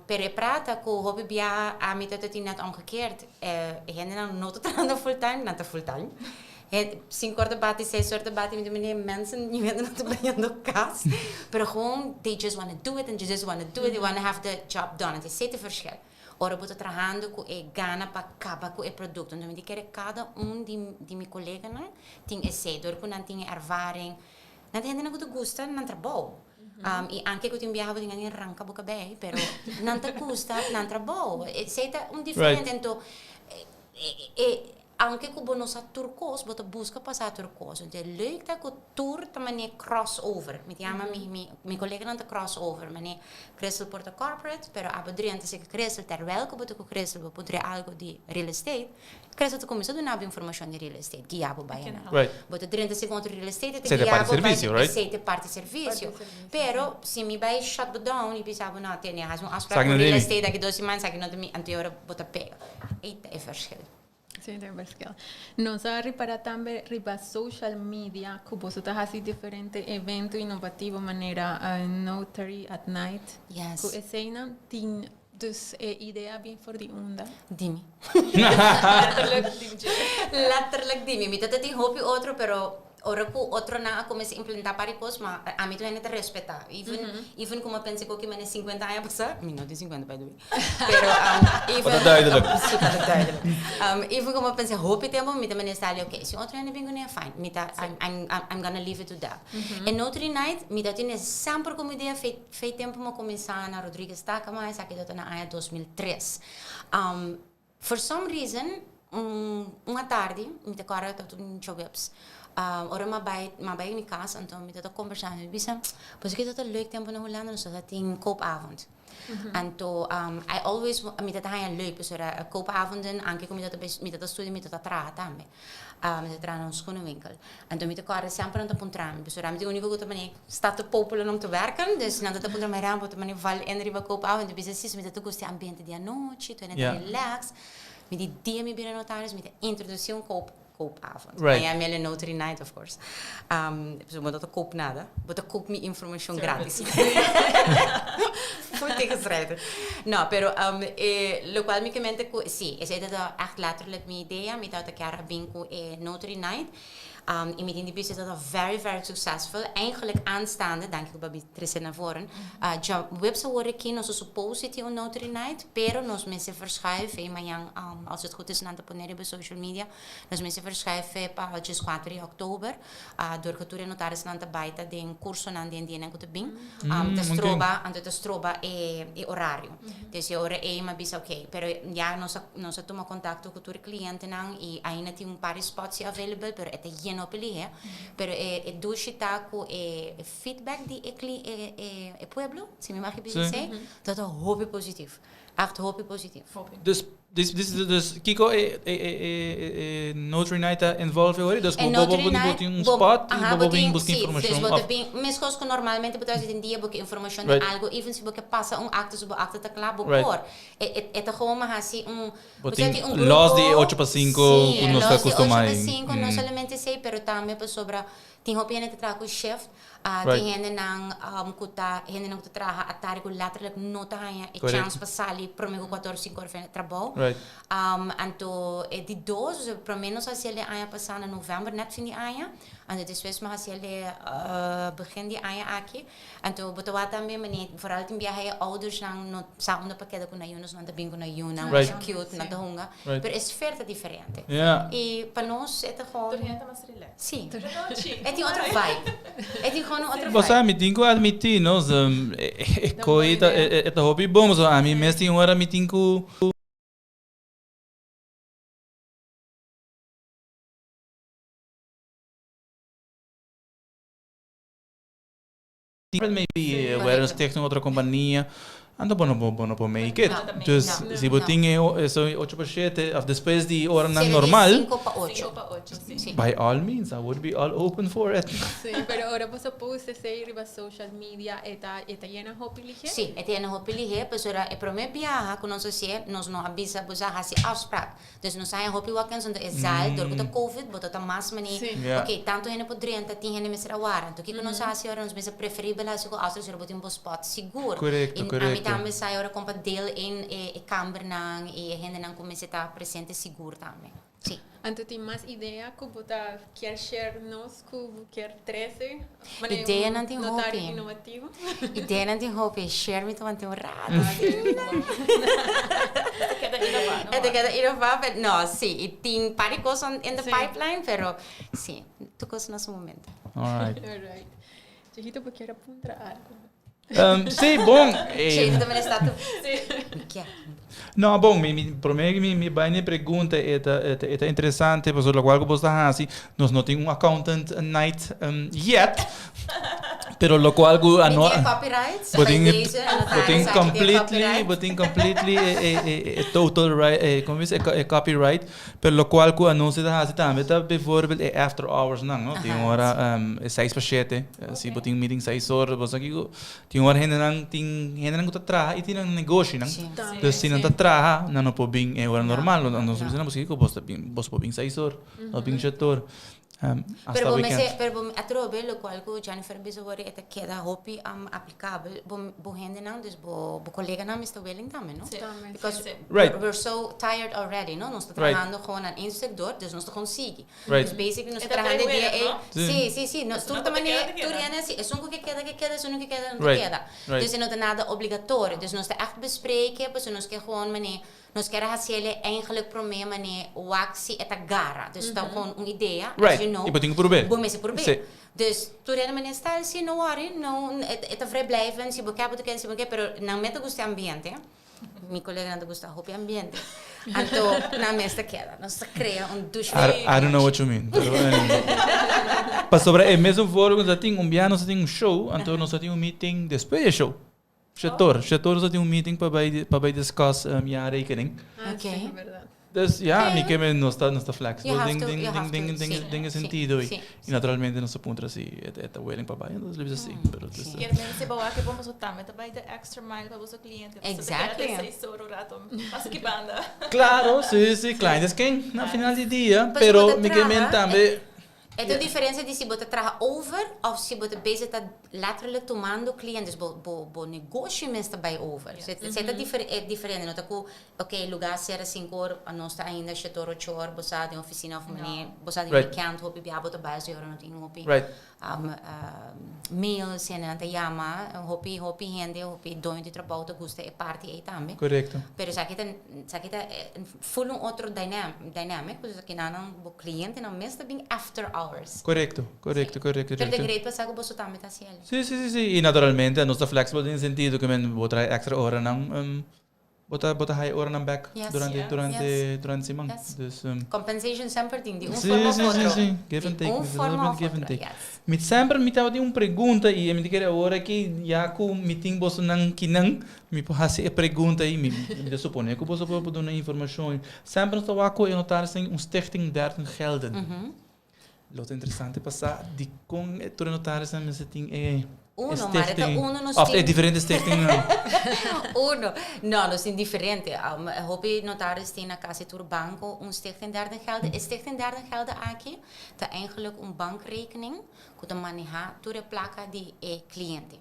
Pero e prata ku hopi biaha ami ta tin net omgekeerd. E hendenan no ta trahando full time, nan ta full time. Het sinku or ta bati, seis or ta bati, mi ta mende mensen, mi hende no ta bayendo kas. Pero gewoon, they just wanna do it and they just wanna do it, they wanna have the job done. Anto esei ta e verschil. Ora bo ta trahando ku e gana pa kaba ku e produkto. Anto mi ta kere kada un di di mi koleganan tin esei. Dor ku nan tin e ervaring, nan ta hendenan ku ta gusta nan trabou. I anke ku tin biaha bo tin gana di ranka bo kabei, pero nan ta gusta nan trabou. Esei ta un diferente. Anto e Aunke ku bo no sa tur kos, bo ta buska pa sa tur kos. Entonces e leuk ta ku tur ta manera cross over. Mi ta yama mi mi mi koleganan ta cross over. Manera Crystal por ta corporate, pero abo drenta si Crystal terwijl ku bo ta ku Crystal bo por dre algo di real estate, Crystal ta kuminsá duna bo informashon di real estate, guia bo bai anan. Bo ta drenta si ku otro real estate e ta guia bo bai, esei ta parti servisio. Pero si mi bai shut bo down i bisa bo no tene hasi un afspraak ku real estate aki dos siman esaki no ta mi, anto e ora bo ta pega. Ei ta e verschil. Sí, ta e verschil. Nos a ripara tambe riba social media ku boso ta hasi diferente evento inovativo manera Notary at Night. Yes. Ku eseinan tin dus e idea bin for di unda? Di mi. Letterlijk di mi. Letterlijk di mi. Mi ta tin hopi otro pero Ora ku otronan a kuminsá implementá par di kos, ma ami tur hende ta respetá. Even, even ku mi a pensa ku kiman e sinkuenta aña pasá, mi no tin sinkuenta by the way, pero even, Bo ta duidelijk. Si, bo ta duidelijk. Even ku mi a pensa hopi tempu, mi ta manera stali, oké, si otro hende bin kuné, fine, mi ta, I'm, I'm, I'm gonna leave it to that. E Notary Night, mi ta tene semper komo idea, fei, fei tempu mi a kuminsá na Rodriguez Takama, esaki tabata na aña 2003. For some reason, un un atardi, mi ta kòrda ta un djoweps, ora mi a bai, mi a bai mi kas, anto mi ta ta kombersá, mi bisa, pasobra ki ta ta leuk tempu na Hulanda nos ta tin koopavond. Anto I always, mi ta ta haña leuk pasobra koopavonden, anke ku mi ta ta bai, mi ta ta studia, mi ta ta traha tambe. Mi ta traha na un schoenenwinkel. Anto mi ta kòrda semper nan ta puntra mi, pasobra ami ta e úniko ku ta manera sta te populen om te werken, dus nan ta ta puntra mi, Ram, bo ta manera val in riba koopavond? Mi ta bisa, si, mi ta ta gusta e ambiente di anochi, tur hende ta relax. Mi di dia mi bira notaris, mi ta introdusí un koop, koopavond. Right. Miami el notary night, of course. Pasobra bo no ta koop nada, bo ta koop mi informashon gratis. Voor tegenstrijdig. No, pero e lokual mi ke mente ku, si, esei ta ta ègt letterlijk mi idea, mi tabata kier a bin ku e notary night. I mi tin di bisa ta very very successful. Eigenlijk aanstaande, danki ku bo a trese na voren, djaweps awor aki nos a supose tin un notary night, pero nos mester verschuif e mañan, als het goed is nan ta pone riba social media, nos mester verschuif pa djeskuater di oktober, dor ku tur e notarisnan ta bai ta den kursonan den dianan ku ta bin, ta stroba, anto ta stroba e orario. Dus e ora ei mi a bisa ok, pero ya nos a nos a tuma kontakto ku tur e klientenan i ainda tin un par di spots si available pero e ta yena hopi lihé. Pero e e dushi ta ku e e feedback di e kli e e e pueblo, si mi mag bisa esei, ta ta hopi positief. Echt hopi positief. Dus dus dus dus kiko e e e e e Notary Night ta involve hoor? Dus bo bo bo bo tin un spot i bo bo bin buska informashon of? Sí, dus bo ta bin meskos ku normalmente bo ta hasi den dia bo ke informashon di algo even si bo ke pasa un akte si bo akte ta kla bo por. E e e ta gewoon mas hasi un Bo tin los di e ocho pa sinku ku nos ta kustumá Sí, los di ocho pa sinku no solamente esei pero tambe pasobra tin hopi hende ta traha ku shift Tin hendenan ku ta hendenan ku ta traha atardi ku letterlijk no ta haña e chans pa sali promé ku kuater òf sinku ora for trabou. Anto e di dos, promé nos hasi el e aña pasá na novèmber, nèt fin di aña. Anto despues mi hasi el e begin di aña aki. Anto bo ta wak tambe manera foral tin biaha e oudersnan no sa unda pa keda ku nan yunan, so nan ta bin ku nan yunan, masha cute, nan ta hunga. Pero e sfeer ta diferente. I pa nos e ta gewoon. Tur hende ta mas relax. Sí. E tin otro vibe. E tin gewoon un otro vibe. Bo sa, mi tin ku admití, no, e koi ta, e ta hopi bon, pasobra ami mes tin ora mi tin ku. Maybe where een stichting otro compania. Anto bo no bo no por make it. Dus si bo tin e eso ocho pa shete of despues di oranan normal. Cinco pa ocho. Cinco pa ocho, si. By all means, I would be all open for it. Si, pero ora bo sa post esey riba social media e ta e ta yena hopi lihe? Si, e ta yena hopi lihe pasobra e prome biaha ku nos a hasié nos no a bisa bo sa hasi afspraak. Dus nos haña hopi walk-ins anto e zaal dor ku ta covid bo ta ta mas mane ok tantu hende por drenta tin hende mester a wara anto kiko nos hasi ora nos mester preferibel hasi ku afspraak ora bo tin bo spot sigur i ami tambe sa ora kon pa deel in e kambernan i e hendenan ku mester ta presente sigur tambe si. Anto tin mas idea ku bo ta kier share nos ku bo kier trese manera Ideanan tin un notario hopi. inovativo? Ideanan tin hopi. Share mi ta manten un rato. E ta keda inová, no? E ta keda inová, pero no, si. I tin par di kos in the Sí. pipeline, pero si, tur kos na su momento. Alright. Alright. Chihito, bo kier a puntra algo? Sí, bon. Chihito ta mester ta tu. Mi kier. No, bon, mi, mi, promé mi, mi bai na e pregunta, e ta, e ta, e ta interesante, pasobra lokual ku bos ta hasi, nos no tin un accountant night yet, pero lokual ku a Mi no, tin e copyrights, bo tin, by deze, bo notaris tin aki tin completely, copyright. bo tin completely e, e, e, e total right, e, komo bisa, e copyright, Pero locual cu anuncio ta haci tambe ta bijvoorbeeld e after hours nan, no? Tin ora e seis pa shete, si bo tin meeting seis or, bo sa kico, tin ora hendenan tin hendenan cu ta traha y tin nan negoshinan. Dus si nan ta traha, nan no por bin e ora normal, nos bisa nan, bo sa kico, bos ta bin, bos por bin seis or, no bin shete or. Hasta Pero bo weekend. mester, pero bo atrobe locual cu Jennifer a bisa wor e ta keda hopi aplicabel, bo bo hendenan, dus bo bo coleganan mester willing tambe, no? Sí. Tambe, Because sí. Right. we're so tired already, no? Nos ta Right. trahando gewoon aan één stuk door, dus nos ta gewoon sigui. Right. Dus basically nos E ta ta trahando vrijwillig, dia ei. no? Sí. Sí, sí, sí. Nos Esun tur no ta ku te manera, keda, te tur keda. hende si, esun ku ke keda, ke keda, esun ku keda, no te Right. keda. Right. Dus e no ta nada obligatorio. Dus nos ta echt bespreken, pasobra nos ke gewoon manera Nos kier a haciele eigenlijk prome mane wak si e ta gara. Dus ta gewoon un idea, as Right. you know. Y bo tin cu probeer. Bo mester probeer. Si. Dus tur hende mane sta si, no worry, no, e ta vrijblijvend, si bo kier bo ta keda, si bo no kier, pero nan mes ta gusta e ambiente. Mi coleganan ta gusta hopi ambiente. Anto nan mes ta keda. Nos ta crea un douche I, I don't know what you mean. Pero anyway. Pasobra e mesun voorbeeld nos a tin, un bia nos a tin un show, anto nos a tin un meeting despues di e show. Shetor, Shetor sa tin un meeting pa bai pa bai discuss um, jaarrekening. Ah, Okay. sí, verdad. Dus ja, mi ke men nos ta nos ta flexible You have den to- den you den have den to, den sí, den sí, sentido. sí, Y naturalmente nos ta puntra si e ta e ta willing pa bai, entonces lo bisa si, pero dus, sí. Kier men si bo wak bon boso tambe ta bai de extra mile pa boso cliente. Exactly. Boso ta keda te seis ora un rato. Pasa ki banda. Claro, si, si, client is king na final di dia, Pasobra pero bo ta mi ke men traha, tambe E ta un diferencia di si bo ta traha over of si bo ta bezig ta letterlijk tumando cliente. Dus bo, bo, bo negoshi mes ta bay over. Se, se ta difer, e diferente. No ta cu, ok, lugar cera cinco or, nos ta ainda shete or, ocho or, bo sa den oficina of mane, bo sa den weekend hopi bia bo ta bay si ora no tin hopi um, mails en nan ta yama. Hopi, hopi hende, hopi doño di trabou ta gusta e parti ey tambe. Correcto. Pero esaki ta, esaki ta full un otro dynam, dynamic, pues esaki nan bo clientenan mes ta bin after hours. Correcto, correcto, Sí. correcto, Pero ta correcto. great pa sa cu boso tambe ta haci el. Sí, sí, sí, sí. Y naturalmente nos ta flexible den sentido que men bo trae extra oranan, bo ta, bo ta haya oranan back Yes. durante, Yes. durante, Yes. durante siman. Yes. Dus, Compensation semper tin di un Sí, forma sí, of sí, otro. sí. Give and Di take. un It's a forma little bit of give and otro, take. yes. Mi semper mi tabatin un pregunta y mi ta kere awor aki ya cu mi tin bosonan kinan mi por haci e pregunta y mi mi ta supone cu boso por duna informacion. Semper nos ta wak cu e notaris tin un stichting derden gelden. Lo ta interesante pa sa dikon e tur e notarisnan mester tin e Uno, maar e ta stichting uno nos of e tin. diferente stichtingnan. Uno. No, nos tin diferente. Hopi notaris tin na casi tur banco un stichting derden gelden. E stichting derden gelden aki ta eigenlijk un bankrekening ku ta maneha tur e plaka di e cliente.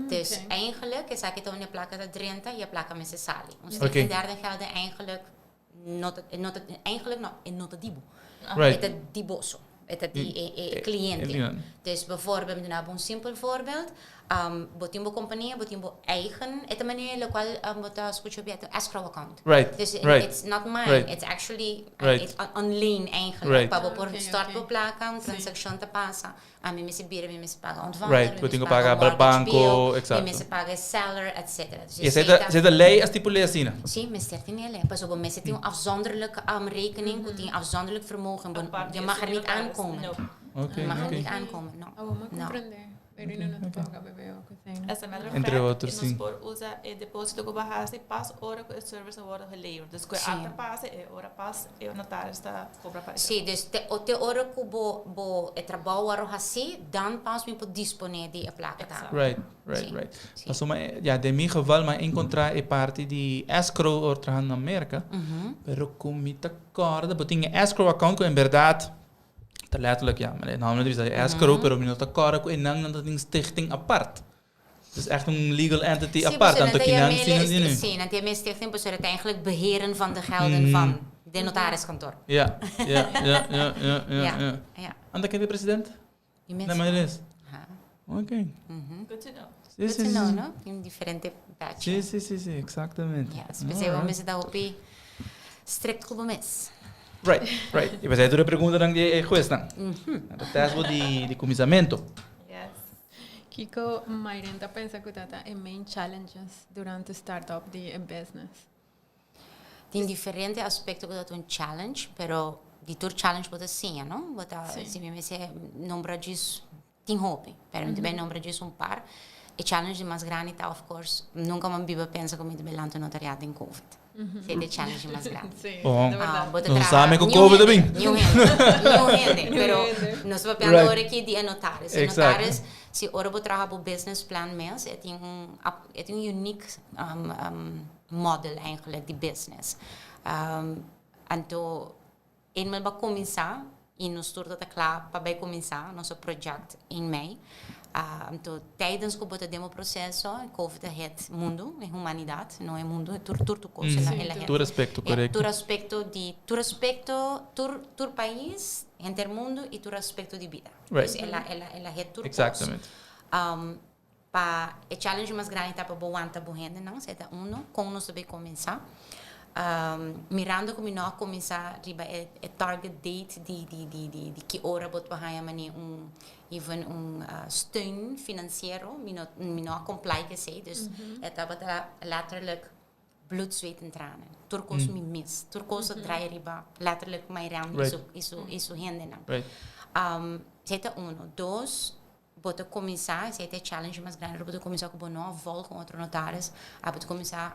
Dus eigenlijk esaki ta unda e plaka ta drenta y e plaka mester sali. Un stichting derden gelden eigenlijk no ta, no ta, eigenlijk no, e no ta di bo. E ta di boso. E ta di e, e cliente. Dus bijvoorbeeld, mi ta duna bo un simpel voorbeeld. Bo tin bo compania, bo tin bo eigen, e ta manera locual bo ta scucha bia, escrow account. Dus it's not mine, it's actually it's on leen eigenlijk. Pa bo por stort bo placa, un transaccion ta pasa, ami mester bira, mi mester paga ontvanger, Right, mi bo tin mester ku paga paga mortgage bill, banco, mi exacto. mester paga e seller, etcetera. Dus I esei ta, esei ta lei a stipul'é asina? Sí, mester tin e lei. Pasobra bo mester tin un afzonderlijk rekening ku tin afzonderlijk vermogen. Bo, Apart je di mag er esun niet notaris. aankomen. No. Mag het niet aankomen, no. Awor mi a No. comprende. Pero no ta paga BBO cu esey, no? As a matter of Entre fact, otros, nos si. por usa e deposito cu bo haci pas ora cu e service a wordo geleverd. Dus cu e acta pasa, e ora pas e notaris ta cobra pa e Si, dus te, o te ora cu bo, bo e trabou wordo haci, dan pas mi por dispone di e placa ta. Exacto. Right, Si, right. si. Pasobra, ja, den mi geval, m'a encontra e parti di escrow ora trahando na Merca, pero cu mi ta corda, bo tin e escrow account cu en berdad ta letterlijk, ja, maar nou, no bisa escrow, pero mi no ta corda cu e nan nan ta tin stichting apart. Dus echt un legal entity Si, apart, pasobra tanto nan ta ki nan yam'é si nan tin nu. Si, nan tin e stichting, pasobra ta eigenlijk beheren van de gelden van de notariskantoor. Ja. Anda ken de president? Mi mes. Na Maria-Liz? Aha. Ok. Good to know. Si, Good si, to si, know, si. no? Tin diferente batch. Si, exactamente. Yes, pesey bo mester ta hopi strict cu bo mes. Right. Y pesey tur e preguntanan di e huesnan. Ta test bo di cuminsamento. Yes. Kico Mayren ta pensa cu ta ta e main challenges durante start-up di e business? Tin diferente aspecto cu ta un challenge, pero di tur challenge bo ta siña, no? Bo ta, si mi mester nombra djis, tin hopi, pero mi ta bay nombra djis un par. E challenge di mas grandi ta, of course, nunca mi a biba pensa cu mi ta bay lanta un notariado den Covid. Esey ta e challenge di mas grandi. Si, Bon. de verdad. Ah, bo ta Nos traha sabe cu niun Covid a hende, bin. Niun hende, niun hende, pero nos ta papiando ora aki di e notaris. E notaris, si ora bo traha bo business plan mes, e tin un, e tin un unique model eigenlijk di business. Anto eenmaal bo a cuminsa y nos tur ta ta cla pa bay cuminsa nos project in mei. Anto tijdens cu bo ta den bo proceso, Covid a hit mundo, e humanidad, no e mundo, e tur tur tur cos el a hit. Tur aspecto, correcto. Tur aspecto di, tur aspecto, tur tur pais, henter mundo y tur aspecto di bida. Dus el a el a el a hit tur cos. Pa e challenge mas grandi ta pa bo wanta bo hendenan, esei ta uno, kon nos ta bay kuminsá. Mirando ku mi no a kuminsá riba e e target date di di di di di ki ora bo ta por haña manera un even un steun finansiero, mi no mi no a comply ku esei, dus e tabata letterlijk bloed, zweet en tranen. Tur kos mi mis, tur kos a draai riba letterlijk Mayram i su i su i su hendenan. Esei ta uno. Dos, Bo ta kuminsá, esei ta e challenge mas grandi, bo ta kuminsá ku bo no a vòl ku otro notaris, a bo ta kuminsá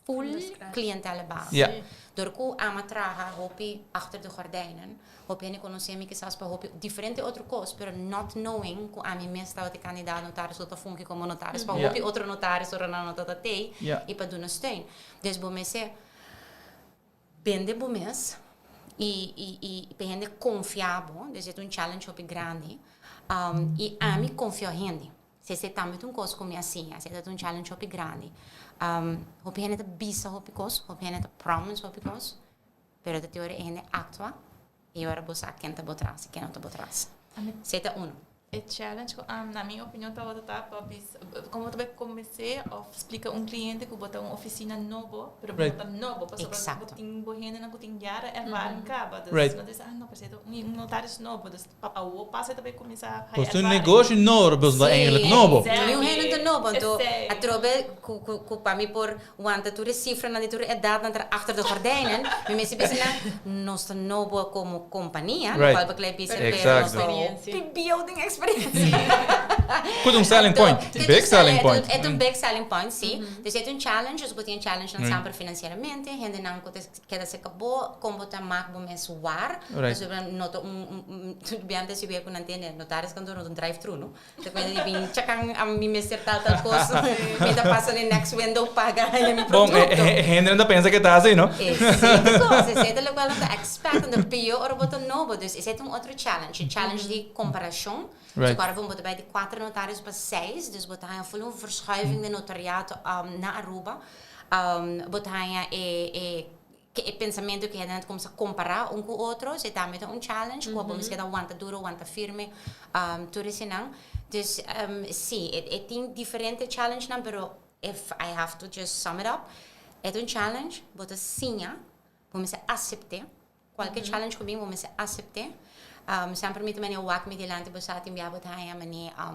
full klientela base. Dor ku ama traha hopi achter de gordijnen, hopi hende konosé mi kisas pa hopi diferente otro kos, pero not knowing ku ami mes tabata e kandidaat notaris ku ta fungi komo notaris pa hopi otro notaris ora nan no tabata tei i pa duna steun. Dus bo mester Bende bo mes y y y pa hende confia bo, dus e ta un challenge hopi grandi. Y ami confia hende. Si esei tambe ta un cos cu mi a siña, esei ta un challenge hopi grandi. Hopi hende ta bisa hopi cos, hopi hende ta promise hopi cos, pero ta te ora e hende actua y ora bo sa ken ta bo tras y ken no ta bo tras. Esei ta uno. E challenge cu na mi opinion tabata ta pa bisa como ta bay convence of splica un cliente cu bo ta un oficina nobo pero bo no ta nobo pasobra bo tin bo hendenan cu tin jara ervaring caba dus nan ta bisa ah no pero esey ta un notaris nobo dus pa awo pas e ta bay cuminsa haya Pues ta un ervaring. negoshi nobo pero no ta eigenlijk nobo. Niun hende no ta nobo anto atrobe cu cu pa mi por wanta tur e cifranan di tur e edadnan tra achter de gordijnen mi mester bisa nan nos ta nobo como compania lo cual bo bisa pero nos ta hopi bieu den experiencia. Cu ta un selling point, big selling point. E ta un big selling point, si. Dus e ta un challenge, dus bo tin e challenge nan semper financieramente, hendenan cu ta keda cerca bo, con bo ta mak bo mes war, pasobra no ta un, un, antes si cu nan tende notaris kantoor no ta un drive thru no. Ta cuenta di bin chakan a mi mester tal tal cos, mi ta pasa den next window paga haya mi Bon, producto. e hendenan ta pensa ke ta así, no? Esei ta cos, esei ta locual nan ta expect, anto pio ora bo ta nobo, dus esei ta un otro challenge, e challenge di comparacion, so cu ora bo ta bay di cuater notarios pa seis, dus bo ta haya full un verschuiving den notariato na Aruba, bo ta haya e e Ke e pensamentu ku hende nan ta kuminsá kompará un ku otro, esei tambe ta un challenge ku abo mester keda wanta duro, wanta firme, tur eseinan. Dus sí, e tin diferente challengenan, pero if I have to just sum it up, e ta un challenge, bo ta siña, bo mester asept'é, kualke challenge ku bin bo mester asept'é. Semper mi ta manera wak mi dilanti bo sa tin bia bo ta haña manera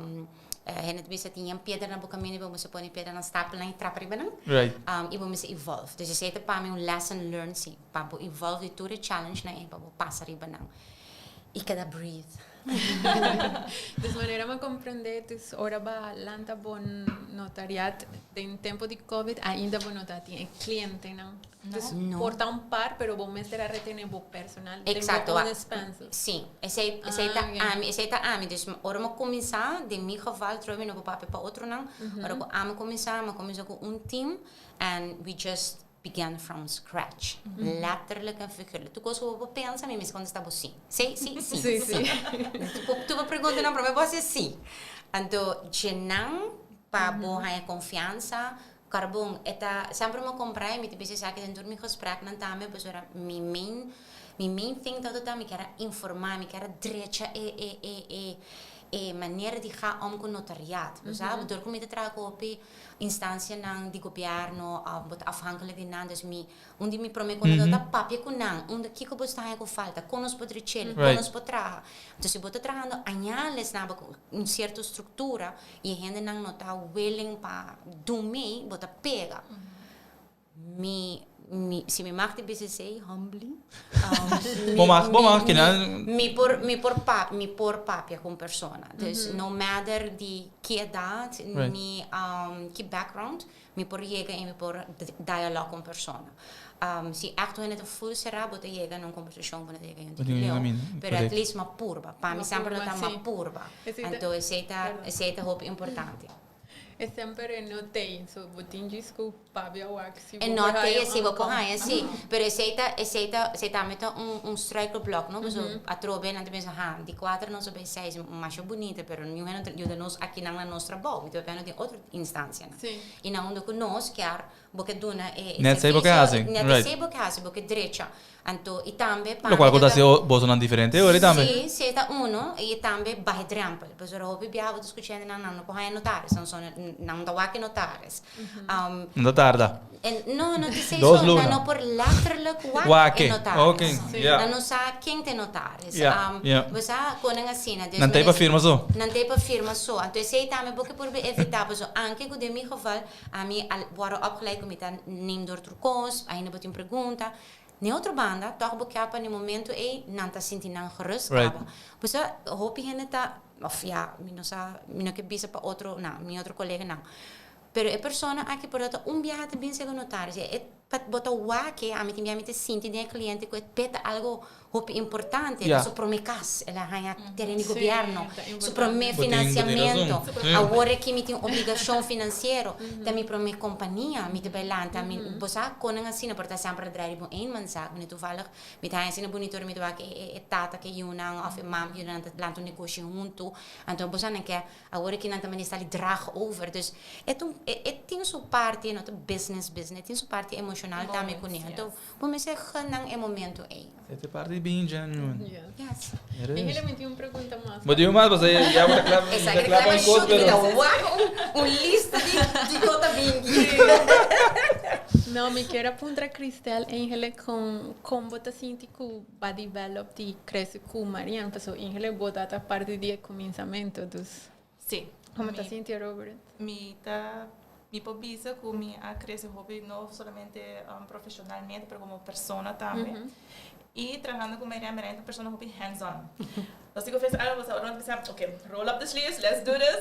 Hende ta bisa tin yen piedra na bo kaminda i bo mester pone piedranan stapelnan i trapa riba nan. I bo mester evolve. Dus esei ta pa mi un lesson learned si, pa bo evolve di tur e challengenan ei pa bo pasa riba nan. I keda breathe. Dus manera m'a comprende, dus ora ba lanta bo notariat den tempo di Covid ainda bo no ta tin e clientenan. Dus No. por ta un par, pero bo mester a retene bo personal den bo Exacto. own expenses. Si, esey esey ta Ah, ok. ami, esey ta ami. Dus ora mi cuminsa, den mi geval, trobe mi no por papia pa otronan, ora cu ami cuminsa, mi a cuminsa cu un team and we just began from scratch. Letterlijk en figuurlijk. Tur cos cu bo por pensa, mi mester contesta bo si. Si, si, si, Si, si. si. Tur bo preguntanan prome bo haci si. Anto, djenan pa bo haya confiansa, Carbon, e ta semper mi a compra y mi ta bisa esaki den tur mi gespreknan tambe pasobra mi main mi main thing tabata ta mi kier a informa, mi kier a drecha e e e e e manera di ga om cu notariaat. Bo sa, dor cu mi ta traha cu hopi instancianan di gobierno of bo ta afhankelijk di nan, dus mi un di mi prome cosnan tabata papia cu nan, unda kico bo sta haña cu falta, con nos por drech'el, con nos por traha. Entonces si bo ta trahando añales na bo cu un cierto structura, Y e hendenan no ta willing pa dumi, bo ta pega. Mi, mi, si mi mag di bisa esey, humbly, um, Bo mag, bo mag, mi, kinan. mi por, mi por pa, mi por papia cu un persona. Dus no matter di ki edad, ni um, ki background, mi por yega y mi por dialogue cu un persona. Um, si echt un hende ta full cera, bo ta yega na un conversacion, bo no ta yega na un Bo tin leu. camino, Pero at correcto. least m'a purba. Pa mi Ma semper lo purba, ta m'a sí. purba. Esey ta- Anto esey ta, Perdón. esey ta hopi importante. E semper e no tey, so bo tin djis cu pabia wak si E bo no por tey haya esey bo un por com. haya, sí. Pero esey ta, esey ta, esey tambe ta un, un struikelblok, no? Pasobra atrobe nan ta pensa, ha, di kuater nos a bay seis, masha bunita, pero niun hende no ta yuda nos akinan na nos trabou. Mi ta papia no tin otro instancianan. Sí. Y na unda cu nos kier bo ke duna e Net esey bo ke servicio, haci, net right. esey bo ke haci, bo ke drecha. Anto, y tambe pa Locual cu mi ta haci ta bosonan diferente ora tambe. Sí, sí, ta uno, y tambe baha e drempel. Pasobra hopi biaha bo ta scucha hende nan, nan no por haya notaris, nan son, nan no ta wak e notaris. Nan ta tarda. En, no, no ta esey Dos so, luna. nan no por letterlijk wak Wak e e, notaris. ok, ja. Nan no sa ken ta e notaris. Ja, ja. Bo sa con nan asina. Dus Nan ta e pa men- firma so. Nan ta e pa firma so. Anto esey tambe bo ke por evita, pasobra anke cu den mi geval, Ami a wòrdu opgeleid ku mi ta neem door tur kos, ainda bo tin pregunta. N'e otro banda, tòg bo kia pa n'e momento ei nan ta sinti nan gerust kaba. Bo sa, hopi hende ta, òf ya, mi no sa, mi no ke bisa pa otro, nan, mi otro koleganan. Pero e persona aki por ta un biaha ta bin sega notaris, e pa bo ta wak e, ami tin biaha mi ta sinti den e kliente ku e peta algo Hopi importante, ta su prome cas, el a haña tereno di gobierno, su prome financiamento. Awor aki mi tin obligacion financiero, ta mi prome compania, mi ta bay lanta, mi, bo sa con nan asina, por ta semper a draai riba un eenmanszaak, mi toevallig, mi ta haña asina bunito ora mi ta wak e tata cu e yunan of e mama cu e yunan ta lanta un negoshi hunto, anto bo sa nan ke Awor aki nan ta manda sali draag over. Dus e ta un, e e tin su parti, no ta business business, e tin su parti emocional tambe kuné. Anto bo mester gun nan e momento ei. E ta parti bien genuine. Yes. Yes. It is. Eigenlijk mi tin un pregunta mas. Bo tin un mas, pasobra ya bo ta kla, Esaki ta ta kla kla pa pa un kos, shoot, mi ta pero. wak un, un lista di di kos ta bingi. No, mi kier a puntra Christel eigenlijk con con bo ta sinti cu Ba develop di crece cu Marian, paso Ingele bo ta ta parti di e cuminsamentu, dus Sí. como ta Mi- sinti over it? Mi ta mi por bisa cu mi a crece hopi no solamente profesionalmente pero como persona tambe. Y trahando cu Marian, Marian ta un persona hopi hands on. Nos tin cu ofrece algo, nos ta bisa, okay, roll up the sleeves, let's do this.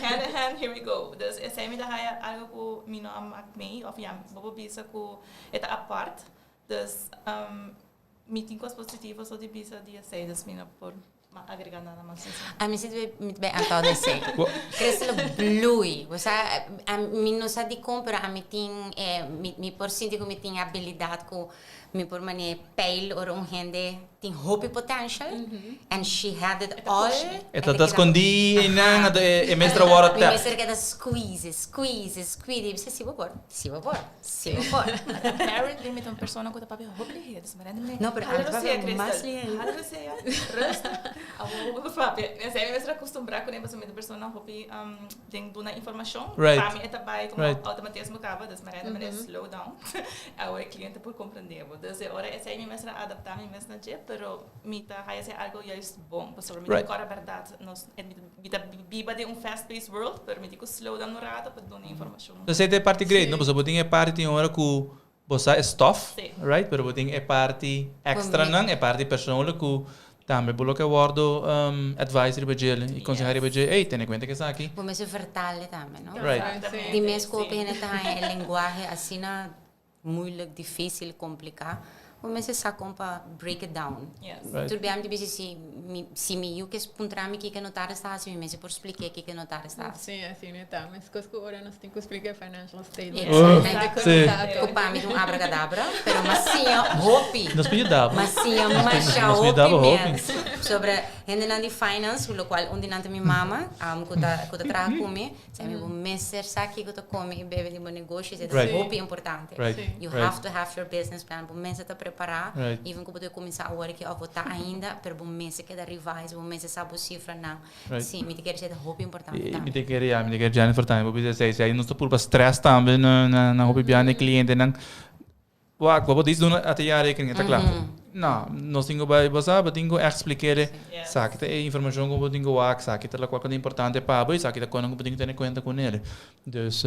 Hand in hand, here we go. Dus esey mi ta haya algo cu mi no a mak mee of ya, bo por bisa cu e ta apart. Dus Mi tin cos positivo so di bisa di esey, dus mi no por agrega nada mas esey. Ami si mi ta bay antao di esey. Crystal bloei. Bo sa, mi no sa dicon pero ami tin e, mi por sinti cu mi tin e abilidad cu mi por mane peil ora un hende tin hopi potential and she had it all. E ta ta scondi einan, anto e mester a worde Mi tap. mester keda squeeze, squeeze, squeeze. I bisa si bo por, si bo por. Si bo por. Apparently mi ta un persona cu ta papia hopi lihe, dus mi rende mi No, pero hala ami ta rosea, papia mas Crystal. lihe. Hala rosea, rustig. Awor bo por papia. Esei mi mester acostumbra cu ne pasobra mi ta un persona hopi den duna informacion. Pa mi e ta bay como automatismo caba, dus mi rende mi slow down. Awor e cliente por comprende bo. Dus e ora esei mi mester a adapta mi mes na dje, pero mi ta haya esei algo juist bon, pasobra mi ta cora berdad. Nos, mi ta biba den un fast paced world, pero mi tin cu slow down un rato pa duna informacion. Esei ta e parti great, no? Pasobra bo tin e parti tin ora ku bo sa e stof, right? Pero bo tin e parti extranan, e parti persoonlijk ku Tambe bo lo ke wordo advice riba djele y conseha riba dje, ey, tene cuenta cu esaki. Bo mester vertale tambe, no? Right. Di mes cu hopi hende ta haña e lenguahe asina moeilijk, dificil, complica. Bo mester sa con pa break it down. Yes. Right. Tur bia mi ta bisa si mi si mi yu ke puntra mi kiko notaris ta hasi, mi mester por spliké kiko notaris ta hasi. Sí, asina ta. Mescos cu ora nos tin cu splica e financial statement. Exactamente. Sí. Cu pa mi ta un abracadabra, pero mi a siña hopi. Nos por yuda bo. Mi a siña masha Nos por yuda bo hopi hopi. mes sobre hendenan di finance, locual un di nan ta mi mama, cu ta cu ta traha cu mi. Sa mi bo mester sa kiko ta come y bebe den bo negoshi, esei ta Right. hopi importante. Right. Sí. You Right. have to have your business plan. Bo mester ta prepara, Right. even ku bo ta kuminsá awor aki of bo ta ainda, pero bo mester keda revise, bo mester sa bo sifranan. Right. Sí, mi ta kere esei ta hopi importante I mi tambe. ta kere, ya, mi ta kere Jennifer tambe bo bisa esei. Esei nos ta purba stress tambe na na na hopi biaha na e clientenan. Wak, bo por dici duna a ta jaarrekening, e ta kla. No, nos tin ku bai, bo sa, bo tin ku ègt splik'é Yes. Esaki ta e informashon ku bo tin ku wak, esaki ta lokual ku ta importante pa bo i esaki ta kosnan ku bo tin ku tene kuenta kuné. Dus,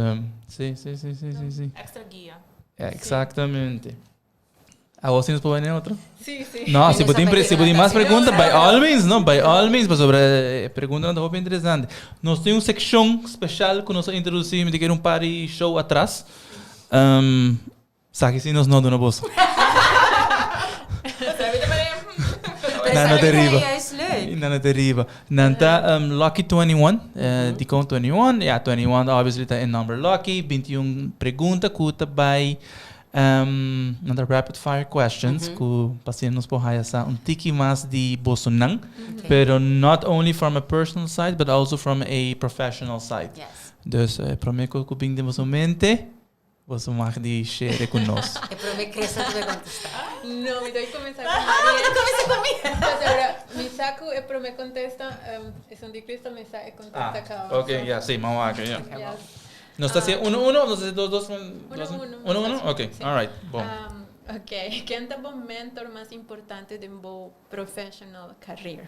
si, si, si, si, si, si. Extra guia. Exactamente. Awor si nos por bai na e otro? Si, si. No, si bo tin, si bo tin mas pregunta, by all means, no, by all means, pasobra e preguntanan ta hopi interesante. Nos tin un sekshon speshal ku nos a introdusí, mi ta kere un par di show atras. Saki si nos no duna boso. Nan no ta riba. Nan no ta riba. Nan ta Lucky 21. Dikon 21? Ya, 21 obviously ta e number lucky. 21 pregunta ku ta bai nan ta rapid fire questions ku pa asina nos por haya sa un tiki mas di bosonan. Pero not only from a personal side but also from a professional side. Dus e prome ku bin den boso mente. Boso mag di shere ku nos. E prome Crystal ta bay contesta. No, mi ta bay cuminsa cu Maria. Mi ta cuminsa cu mi. Pasobra mi sa cu e prome contesta esun di Crystal mi sa e contesta caba. Ah, ok, ya, si, mama wak, ya. Yes. Nos ta hacié uno uno of nos ta hacié dos dos? Uno uno. Uno uno? Ok, alright, bon. Ok, ken ta bo mentor mas importante den bo professional career?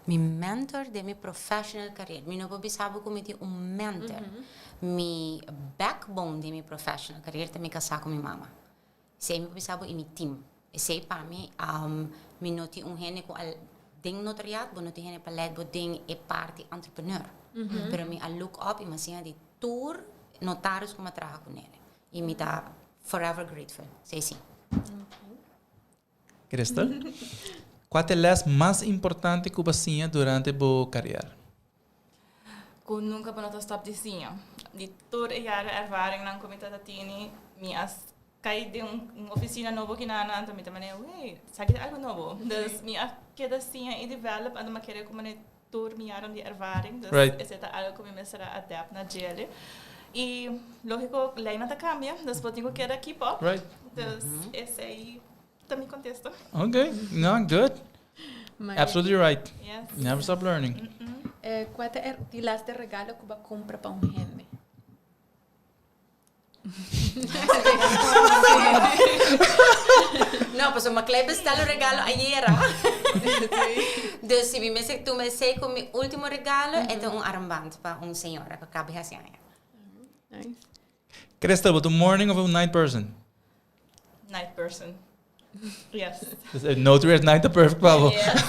Mi mentor den mi professional career. Mi no por bisa bo cu mi tin un mentor. Mi backbone den mi professional career ta mi casá cu mi mama. Esey mi por bisa bo y mi team. Esey pa mi, mi no tin un hende cu a den notariaat, bo no tin hende pa leid bo den e parti entrepreneur. Pero mi a look up y mi a siña di tur notaris cu mi a traha cu nele. Y mi ta forever grateful. Esey si. Crystal, kua ta e les mas importante ku bo a siña durante bo kariera? Ku nunka bo no ta stòp di siña. Di tur e jaren ervaringnan ku mi ta tini, mi a kai den un ofisina nobo kina anto mi ta manera, wey, esaki ta algu nobo. Dus mi a keda siña i develop, anto mi a kere ku manera tur mi jaren di ervaring. Dus esei ta algu ku mi mester a adapt na djele. I lógiko, leinan ta kambia, dus bo tin ku keda keep up. Dus esei Ta mi contesta. Ok, no, good. Absolutely right. Yes. Never stop learning. Eh, cua ta e di laste regalo cu bo a cumpra pa un hende? No, pasobra Maclay bestel un regalo ayera. Dus si mi mester tuma esey como mi ultimo regalo, e ta un armband pa un señora cu caba di haci aña. Nice. Crystal, bo ta un morning of un night person? Night person. Yes. Dus eh, notary at night ta perfect pa bo. Yes,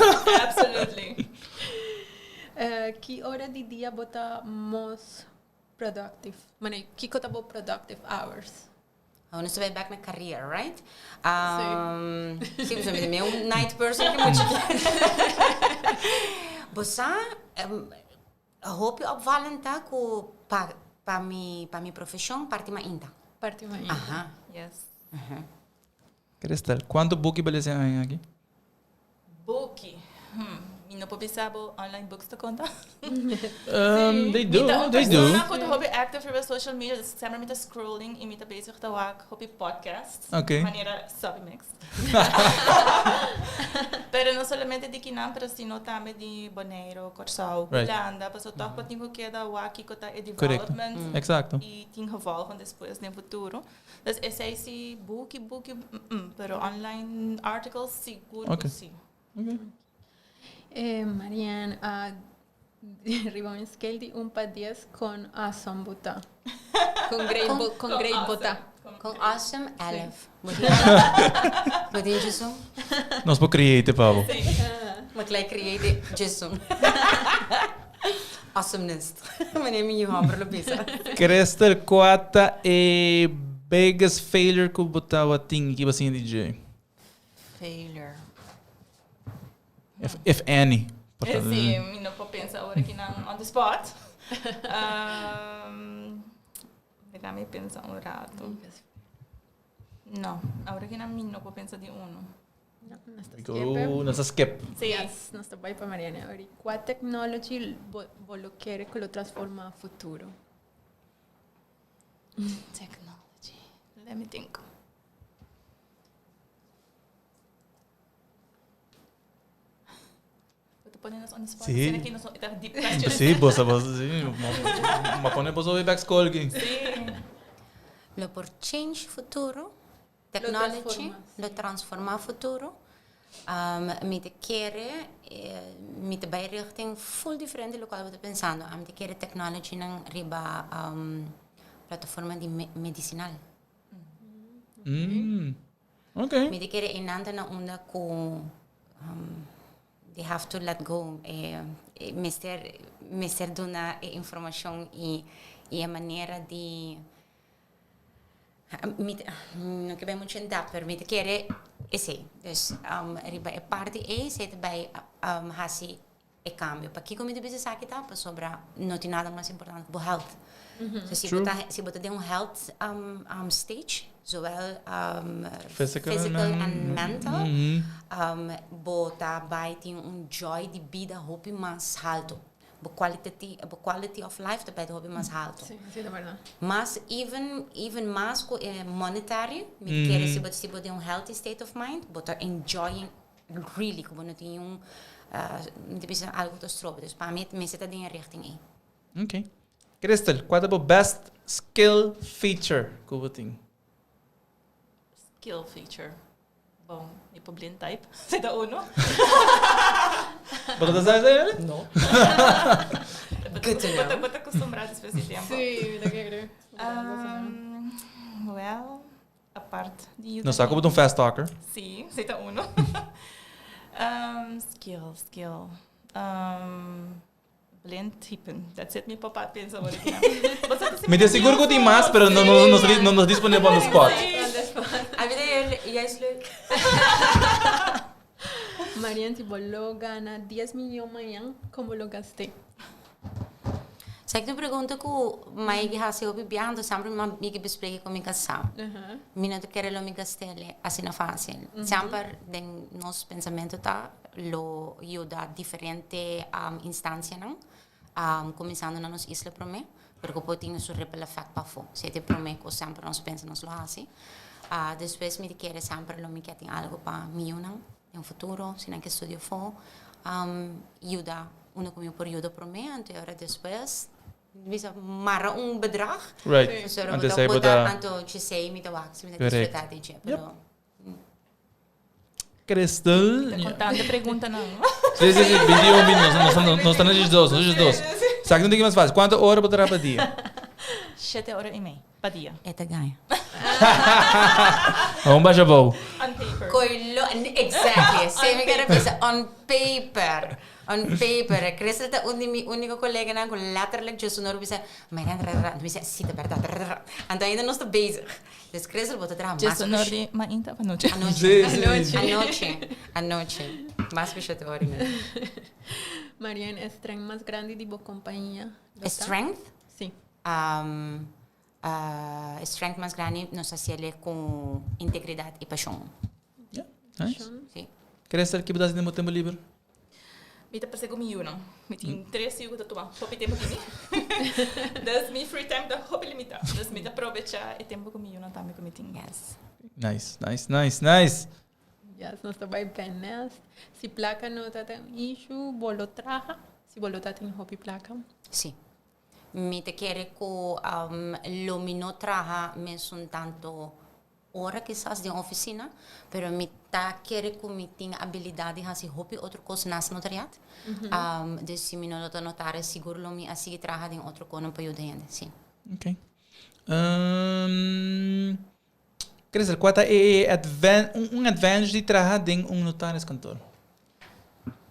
absolutely. Eh, ki ora di dia bo ta most productive? Mane, kiko ta bo productive hours? Oh, nos ta bai back na career, right? Um, sí, pasobra mi ta mi un night person ki mucho. Bo sa, um, Hopi opvallend ta ku pa pa mi pa mi profeshon parti mainta. Parti mainta. Aha. Yes. Crystal, kuantu buki bo lesa e aña aki? Buki. Hmm. Mi no por bisa bo online books ta konta. They do, Mi ta un they do. persona ku ta hopi active riba social media, dus semper mi ta scrolling i mi ta bezig ta wak hopi podcasts. Oké. Manera Soppy Mix. Pero no solamente di kinan, pero sino tambe di Boneiru, Kòrsou, Hulanda, pasobra tòg bo tin ku keda wak kiko ta e development. Korekto. Eksakto. I tin gevolgen despues den futuro. Dus esei si buki buki pero online articles sigur ku si. Oké. Marianne, riba un scale di un pa dies kon awesome bo ta? Kon great bo ta? Con awesome elf. Bo tin djesun? Nos por create pa bo. Bo klei create djesun. Awesomeness. Manera mi yu homber lo bisa. Crystal, cua ta e biggest failure cu bo tabatin ki bo a siña di dje? Failure. If, if any. Eh, sí, mi no por pensa awor aki nan on the spot. Um, Laga mi pensa un rato. No, awor aki nan mi no por pensa di uno. No, nos ta Go, skip. nos ta skip. Sí. Yes, nos ta bai pa Mariana. Ori, Kua technology bo, bo lo kere ku lo transforma futuro? Technology. Let me think. Bo ta pone nos on the spot. Sí. Asina ki nos ta deep questions. Sí, bo sa, bo sí. Ma pone boso bij school aquí. Sí. Lo por change futuro, technology, lo transforma futuro. Um, mi te kere, eh, mi te bai richting full diferente locual bo ta pensando. Ami te kere technology nan riba um, plataforma di me medicinal. Mm. Ok. Mi te kere einan ta na unda ku um, they have to let go. Eh, eh, mester, mester duna e informacion y, y e manera di Mi ta, no ke bai mucho in depth, pero mi ta kere esei. Dus um, riba e parti ei, esei ta bai um, hasi e cambio. Pakiko mi ta bisa esaki ta? Pasobra no tin nada mas importante ku bo health. So si bo ta, si bo ta den un health um, um, stage, zowel um, Physical, physical and mental, Mm um, bo ta bai tin un joy di bida hopi mas halto. Bo quality, bo quality of life ta bai hopi mas halto. Sí, sí, ta berdad. Mas even, even mas ku e monetary, mi kere si bo si bo den un healthy state of mind, bo ta enjoying really, ku bo no tin un, mi ta bisa algu ta stroba. Dus pa mi mester ta den e richting ei. Ok. Crystal, kua ta bo best skill feature ku bo tin? Skill feature. Bon, mi por blind type. Si ta uno. Bo ta sa esei? No. Good to know. Bo ta acostumbrá despues di tempo. Sí, mi ta kere. Um, well, apart di No sa ku bo ta un fast talker. Sí, si ta uno. um, skill, skill. Um, Blind typen. That's it, mi papa pensa awor aki. Mi ta sigur ku tin mas, pero no no no nos disponibel on the spot. A mi ta juist leuk. Marian, si bo lo gana dies miyon mañan, kon bo lo gast'é? Sa ki ta un pregunta ku mai hasi hopi biaha, anto semper mi ke bespreke ku mi kasá. Mi no ta kere lo mi gast'é asina fásil. Semper den nos pensamentu ta lo yuda diferente instancianan, cuminsando na nos isla prome, pero cu por tin su ripple effect pafo. Si e ta e prome cos semper nos pensa nos lo haci. Despues mi ta kere semper lo mi ke tin algo pa mi yunan den futuro, si nan ke studia afo, yuda unda cu mi por yuda prome, anto e ora despues bisa mara un bedrag. Right. Pasobra Antes bo ta ei bo bo ta ta anto djesei mi ta wak si mi ta Correct. disfruta di dje, pero. Crystal. Ta contando preguntanan. Sí, sí, sí, 21, 20, nos, nos, nos ta na 12, nos 12. Sa ki no tin ki mas fácil. Cuanto ora bo traha pa dia? Shete ora y mei pa dia. E ta gaña. Un basha bou. On paper. Coilo, exactly. Esei mi kere bisa, on paper. On paper. Crystal ta un di mi único coleganan cu letterlijk dje su nor bisa, Marian, ra, ra, ra. Mi bisa, si ta berdad, ra, ra, ra. Anto ainda nos ta bezig. Dus Crystal bo ta traha mas Dje su nor di mainta of anochi? Anochi. Sí, sí. Anochi. Anochi. Mas cu shete ora y media. Marian, e strength mas grandi di bo compañia lo ta? E strength? Sí. Um, e strength mas grandi nos ta haciele cu integridad y pasion. Yeah, nice. Sí. Crystal, ki bo ta haci den bo tempo liber? Mi ta parse ku mi yunan. Mi tin tres yu ku ta tuma hopi tempu ku mi. Dus mi free time ta hopi limitá. Dus mi ta probechá e tempu ku mi yunan tambe ku mi tin. Yes. Nice, nice, nice, nice. Yes, nos ta bai bènest. Si plaka no ta ta un issue, bo lo traha. Si bo lo ta tin hopi plaka. Sí. Mi ta kere ku lo mi no traha mesun tanto ora kisas den oficina, pero mi ta kere cu mi tin abilidad di haci hopi otro cos nas notariat. Dus si mi no lo ta notario sigur lo mi a sigui traha den otro conan pa yuda hende, si. Ok. Christel, kua ta e advan un advantage di traha den un notariskantoor?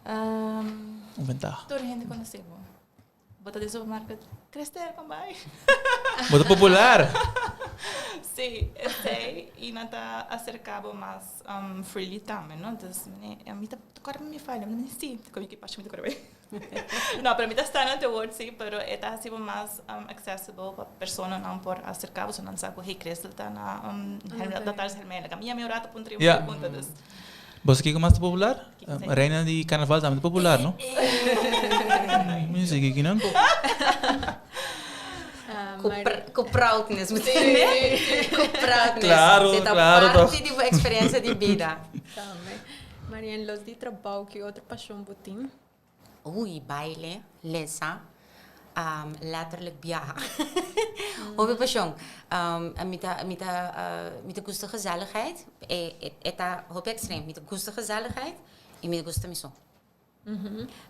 Un ventaha. Tur hende konosé bo. Bo ta den supermarket, Christel, kon bai? Bo ta popular. Sí, esei i nan ta aserká bo mas freely tambe, no? Dus mi ta kòrda mi fala, mi ta sí, komo ki pasha mi ta kòrda bai. No, pero mi ta sta na te word sí, pero e ta hasi bo mas accessible pa personanan por aserká bo, so nan sa ku hey Christel ta na Notaris Hermela. Mi yama e un rato puntra i un pregunta, dus. Bo sa kiko mas ta popular? Reina di carnaval tambe ta popular, no? Mi sa kiko nan. Ku proudness, mi ta tende? Ku proudness. Claro, Si ta claro toch. parti di bo experiencia di bida. Tambe. Marian, los di trabou, ki otro pasion bo tin? Ui, baile, lesa, letterlijk biaha. Hopi pasion. Mi ta, mi ta, mi ta gusta gezelligheid. E, e ta hopi extrem. Mi ta gusta gezelligheid y mi ta gusta mi so.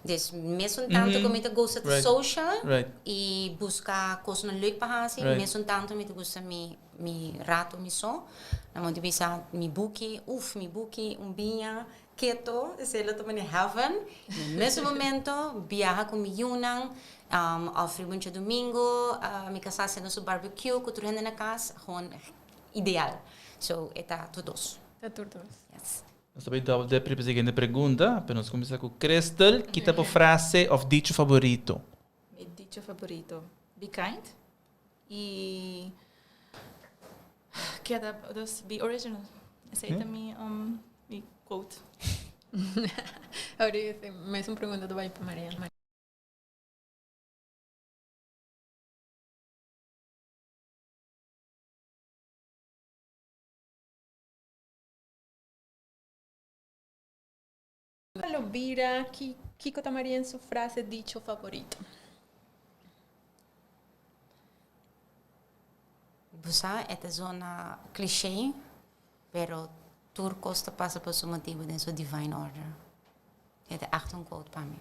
Dus mesun tanto cu mi ta gusta ta social y busca cosnan leuk pa haci, mesun tanto mi ta gusta mi, mi rato mi so. Na momento bisa mi buki, uf, mi buki, un biña. Keto, esei lo ta mane heaven. Na e mesun momento, biaha ku mi yunan, òf riba un djadumingu, mi kasá hasiendo su barbecue ku tur hende na kas, gewoon ideal. So, e ta tur dos. Ta tur dos. Yes. Nos ta bai double dip riba e siguiente pregunta, pero nos kuminsá ku Christel. Ki ta bo frase òf dicho faborito? Mi dicho faborito, Be kind i Keda dus be original. Esei ta mi mi quote. How do you think? Mesun pregunta ta bai pa Marianne. Lo bira ki kiko ta Marianne su frase dicho favorito? Bo sa e ta zona cliché, pero tur cos ta pasa pa su motibo den su divine order. E ta echt un quote pa mi.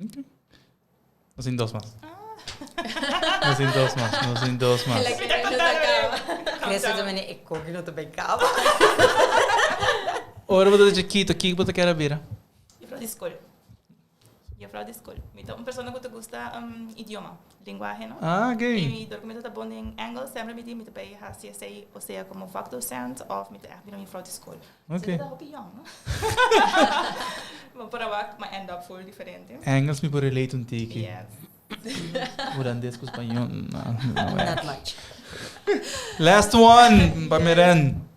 Ok. Nos tin dos mas. Nos tin dos mas, nos tin dos mas. Crece ta mene e koki no ta bay caba. Ora bo ta chikito, kiko bo ta kere bira? Juffrouw di skol. Juffrouw di skol. Mi ta un persona ku ta gusta idioma, lenguahe, no? Ah, ok. I mi dor ku mi ta ta bon den Engels, semper mi di mi ta bay hasi esei, osea komo vakdocent òf mi ta ègt bira un juffrouw di skol. Ok. Mi ta hopi yong, no? Ma por awak mi a end up full diferente. Engels mi por relate un tiki. Yes. Hulandes ku spañol, no, no way. Not much. Last one, pa Meren.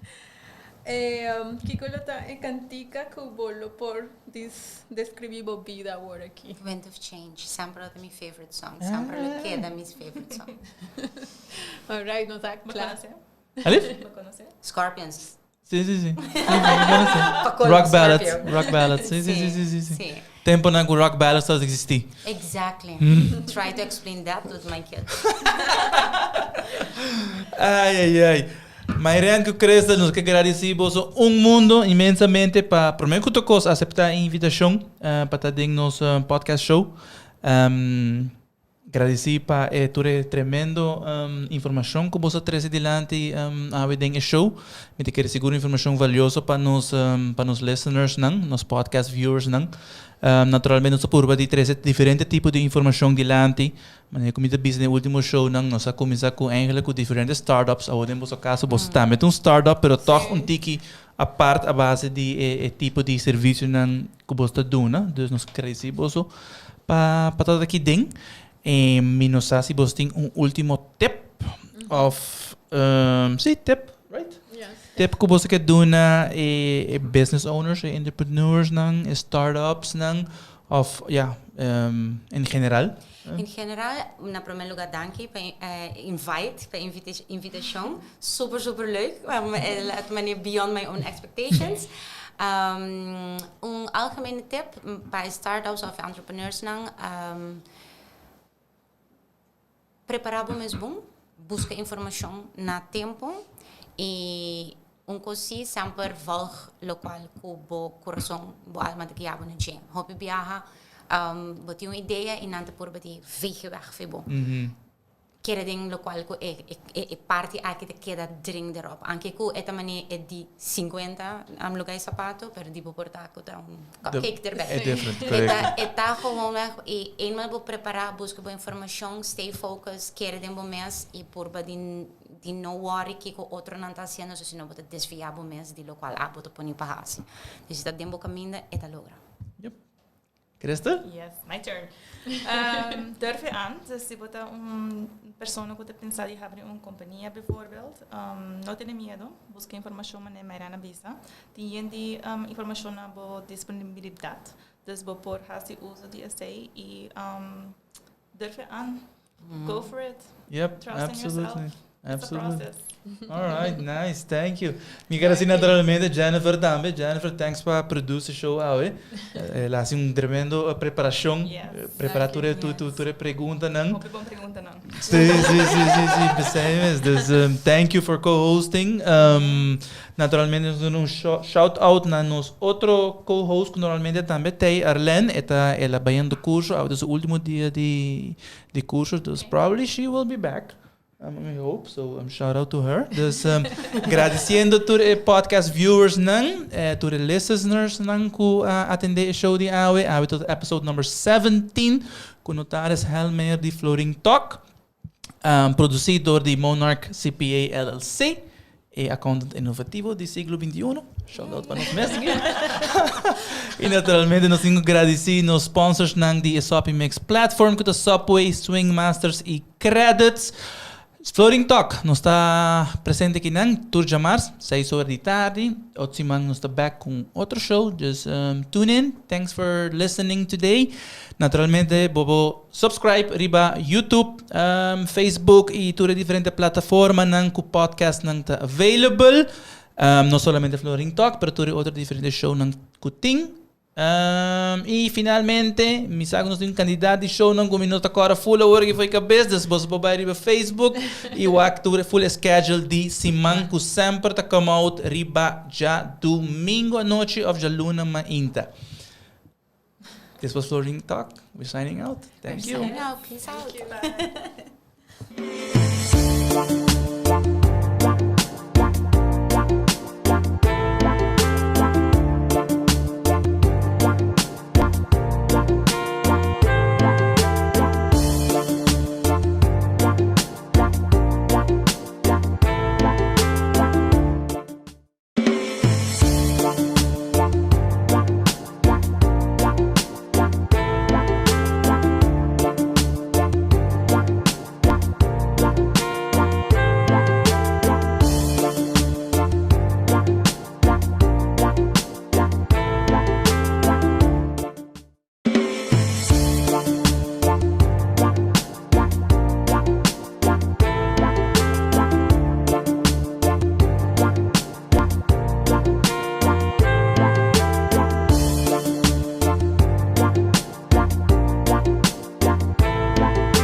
Kiko lo ta e kantika ku bo lo por deskribí bo bida awor aki? Wind of Change, semper lo ta mi favorite song, semper lo keda mi favorite song. Alright, nos a Bo kla. konosé? Alif? Bo konosé? Scorpions. Sí, sí, sí. Sí, sí, rock ballads, rock ballads. Sí, sí, sí, sí, sí, sí. Sí. Temponan ku rock ballads tabata existí. Exactly. Try to explain that to my kids. Ai, ai, ai. Mayren ku Christel, nos ke gradisí boso un mundo inmensamente pa promé ku tur kos aseptá e invitashon pa ta den nos podcast show. Gradisí pa e tur e tremendo informashon ku boso a trese dilanti awe den e show. Mi ta kere sigur informashon valioso pa nos pa nos listenersnan, nos podcast viewersnan. Naturalmente nos a purba di trese diferente tipo di informashon dilanti. Manera ku mi ta bisa den e ultimo shownan nos a kuminsá ku eigenlijk ku diferente startups. Awor den boso kaso boso tambe ta un startup pero tòg un tiki apart a base di e tipo di servisionan ku boso ta duna. Dus nos gradisí boso pa pa ta aki den. E mi no sa si boso tin un ultimo tip of si tip, right? Yes. Tip ku boso ke duna e e business owners, e entrepreneursnan, e startupsnan of ya en general. En general, na prome lugar danki pa e invite, pa e invitashon. Super super leuk. Het manier beyond my own expectations. Un algemene tip pa e startups of entrepreneursnan, prepara bo mes bon, buska informashon na tempo i un kos si semper volg lokual ku bo kurason, bo alma ta guia bo na dje. Hopi biaha bo tin un idea i nan ta purba di veeg weg fi bo. Kere den lokual ku e e parti aki ta keda dring derop. Anke ku e ta mane e di 50 luga e sapato, pero di bo por ta ku ta un cupcake derbij. E different, E correcto. ta e ta gewoonweg i eenmaal bo prepara, buska bo informashon, stay focused, kere den bo mes i purba di di no worry kiko otronan ta hasiendo, so sino bo ta desvia bo mes di lokual abo ta pone pa hasi. Dus si ta den bo kaminda, e ta logra. Yep. Christel? Yes, my turn. Um, durf e aan. Dus si bo ta un persona ku ta pensa di habri un kompania bijvoorbeeld, um, no tene miedo. Buska informashon manera Mayrana bisa. Tin yen di um, informashon na bo disponibilidat. Dus bo por hasi uso di esei i um, durf e aan. Go for it. Yep, Trust in absolutely. yourself. It's a Absolutely. process. All right, nice, thank you. Mi kier hasi naturalmente Jennifer tambe. Jennifer, thanks pa produce e show awe. El a hasi un tremendo eh, preparacion. Yes. Eh, Prepara tur e tur tur tur e preguntanan. Hopi bon preguntanan. Sí, sí, sí, sí, sí, pesey mes. Dus um, thank you for co-hosting. Um, naturalmente nos duna un shout out na nos otro co-host ku normalmente tambe t'ey, Arlene. E ta el a bayendo curso, awe ta su ultimo dia di di curso, dus probably she will be back. Um, we hope so. Um, shout out to her. Dus um, gradiciendo tur e podcast viewers nan, eh, tur e listeners nan ku uh, atende e show di awe. Awe tot episode number 17 ku notaris Helmer di Florin Talk. Um, produci door di Monarch CPA LLC, e accountant innovativo di siglo 21. Shout out pa nos mes. Y naturalmente nos tin cu gradici nos sponsors nan di e Soppy Mix platform cu ta Subway, Swing Masters y Credits. Floating Talk, nos ta presente aki nan tur djamars, 6 ora di tardi. Otro siman nos ta back cu otro show. Just um, tune in. Thanks for listening today. Naturalmente, bo bo subscribe riba YouTube, um, Facebook y tur e diferente plataformanan cu podcastnan ta available. Um, no solamente Florin Talk, pero tur e otro diferente shownan cu tin. Um, y finalmente, mi sa cu nos tin un cantidad di shownan cu mi no ta corda full awor aki fo'i cabes, dus boso por bay riba Facebook y wak tur e full schedule di siman cu semper ta come out riba djadomingo anochi of djaluna mainta. This was Florin Talk. We're signing out. Thank We're you. signing out. Peace out. Bye.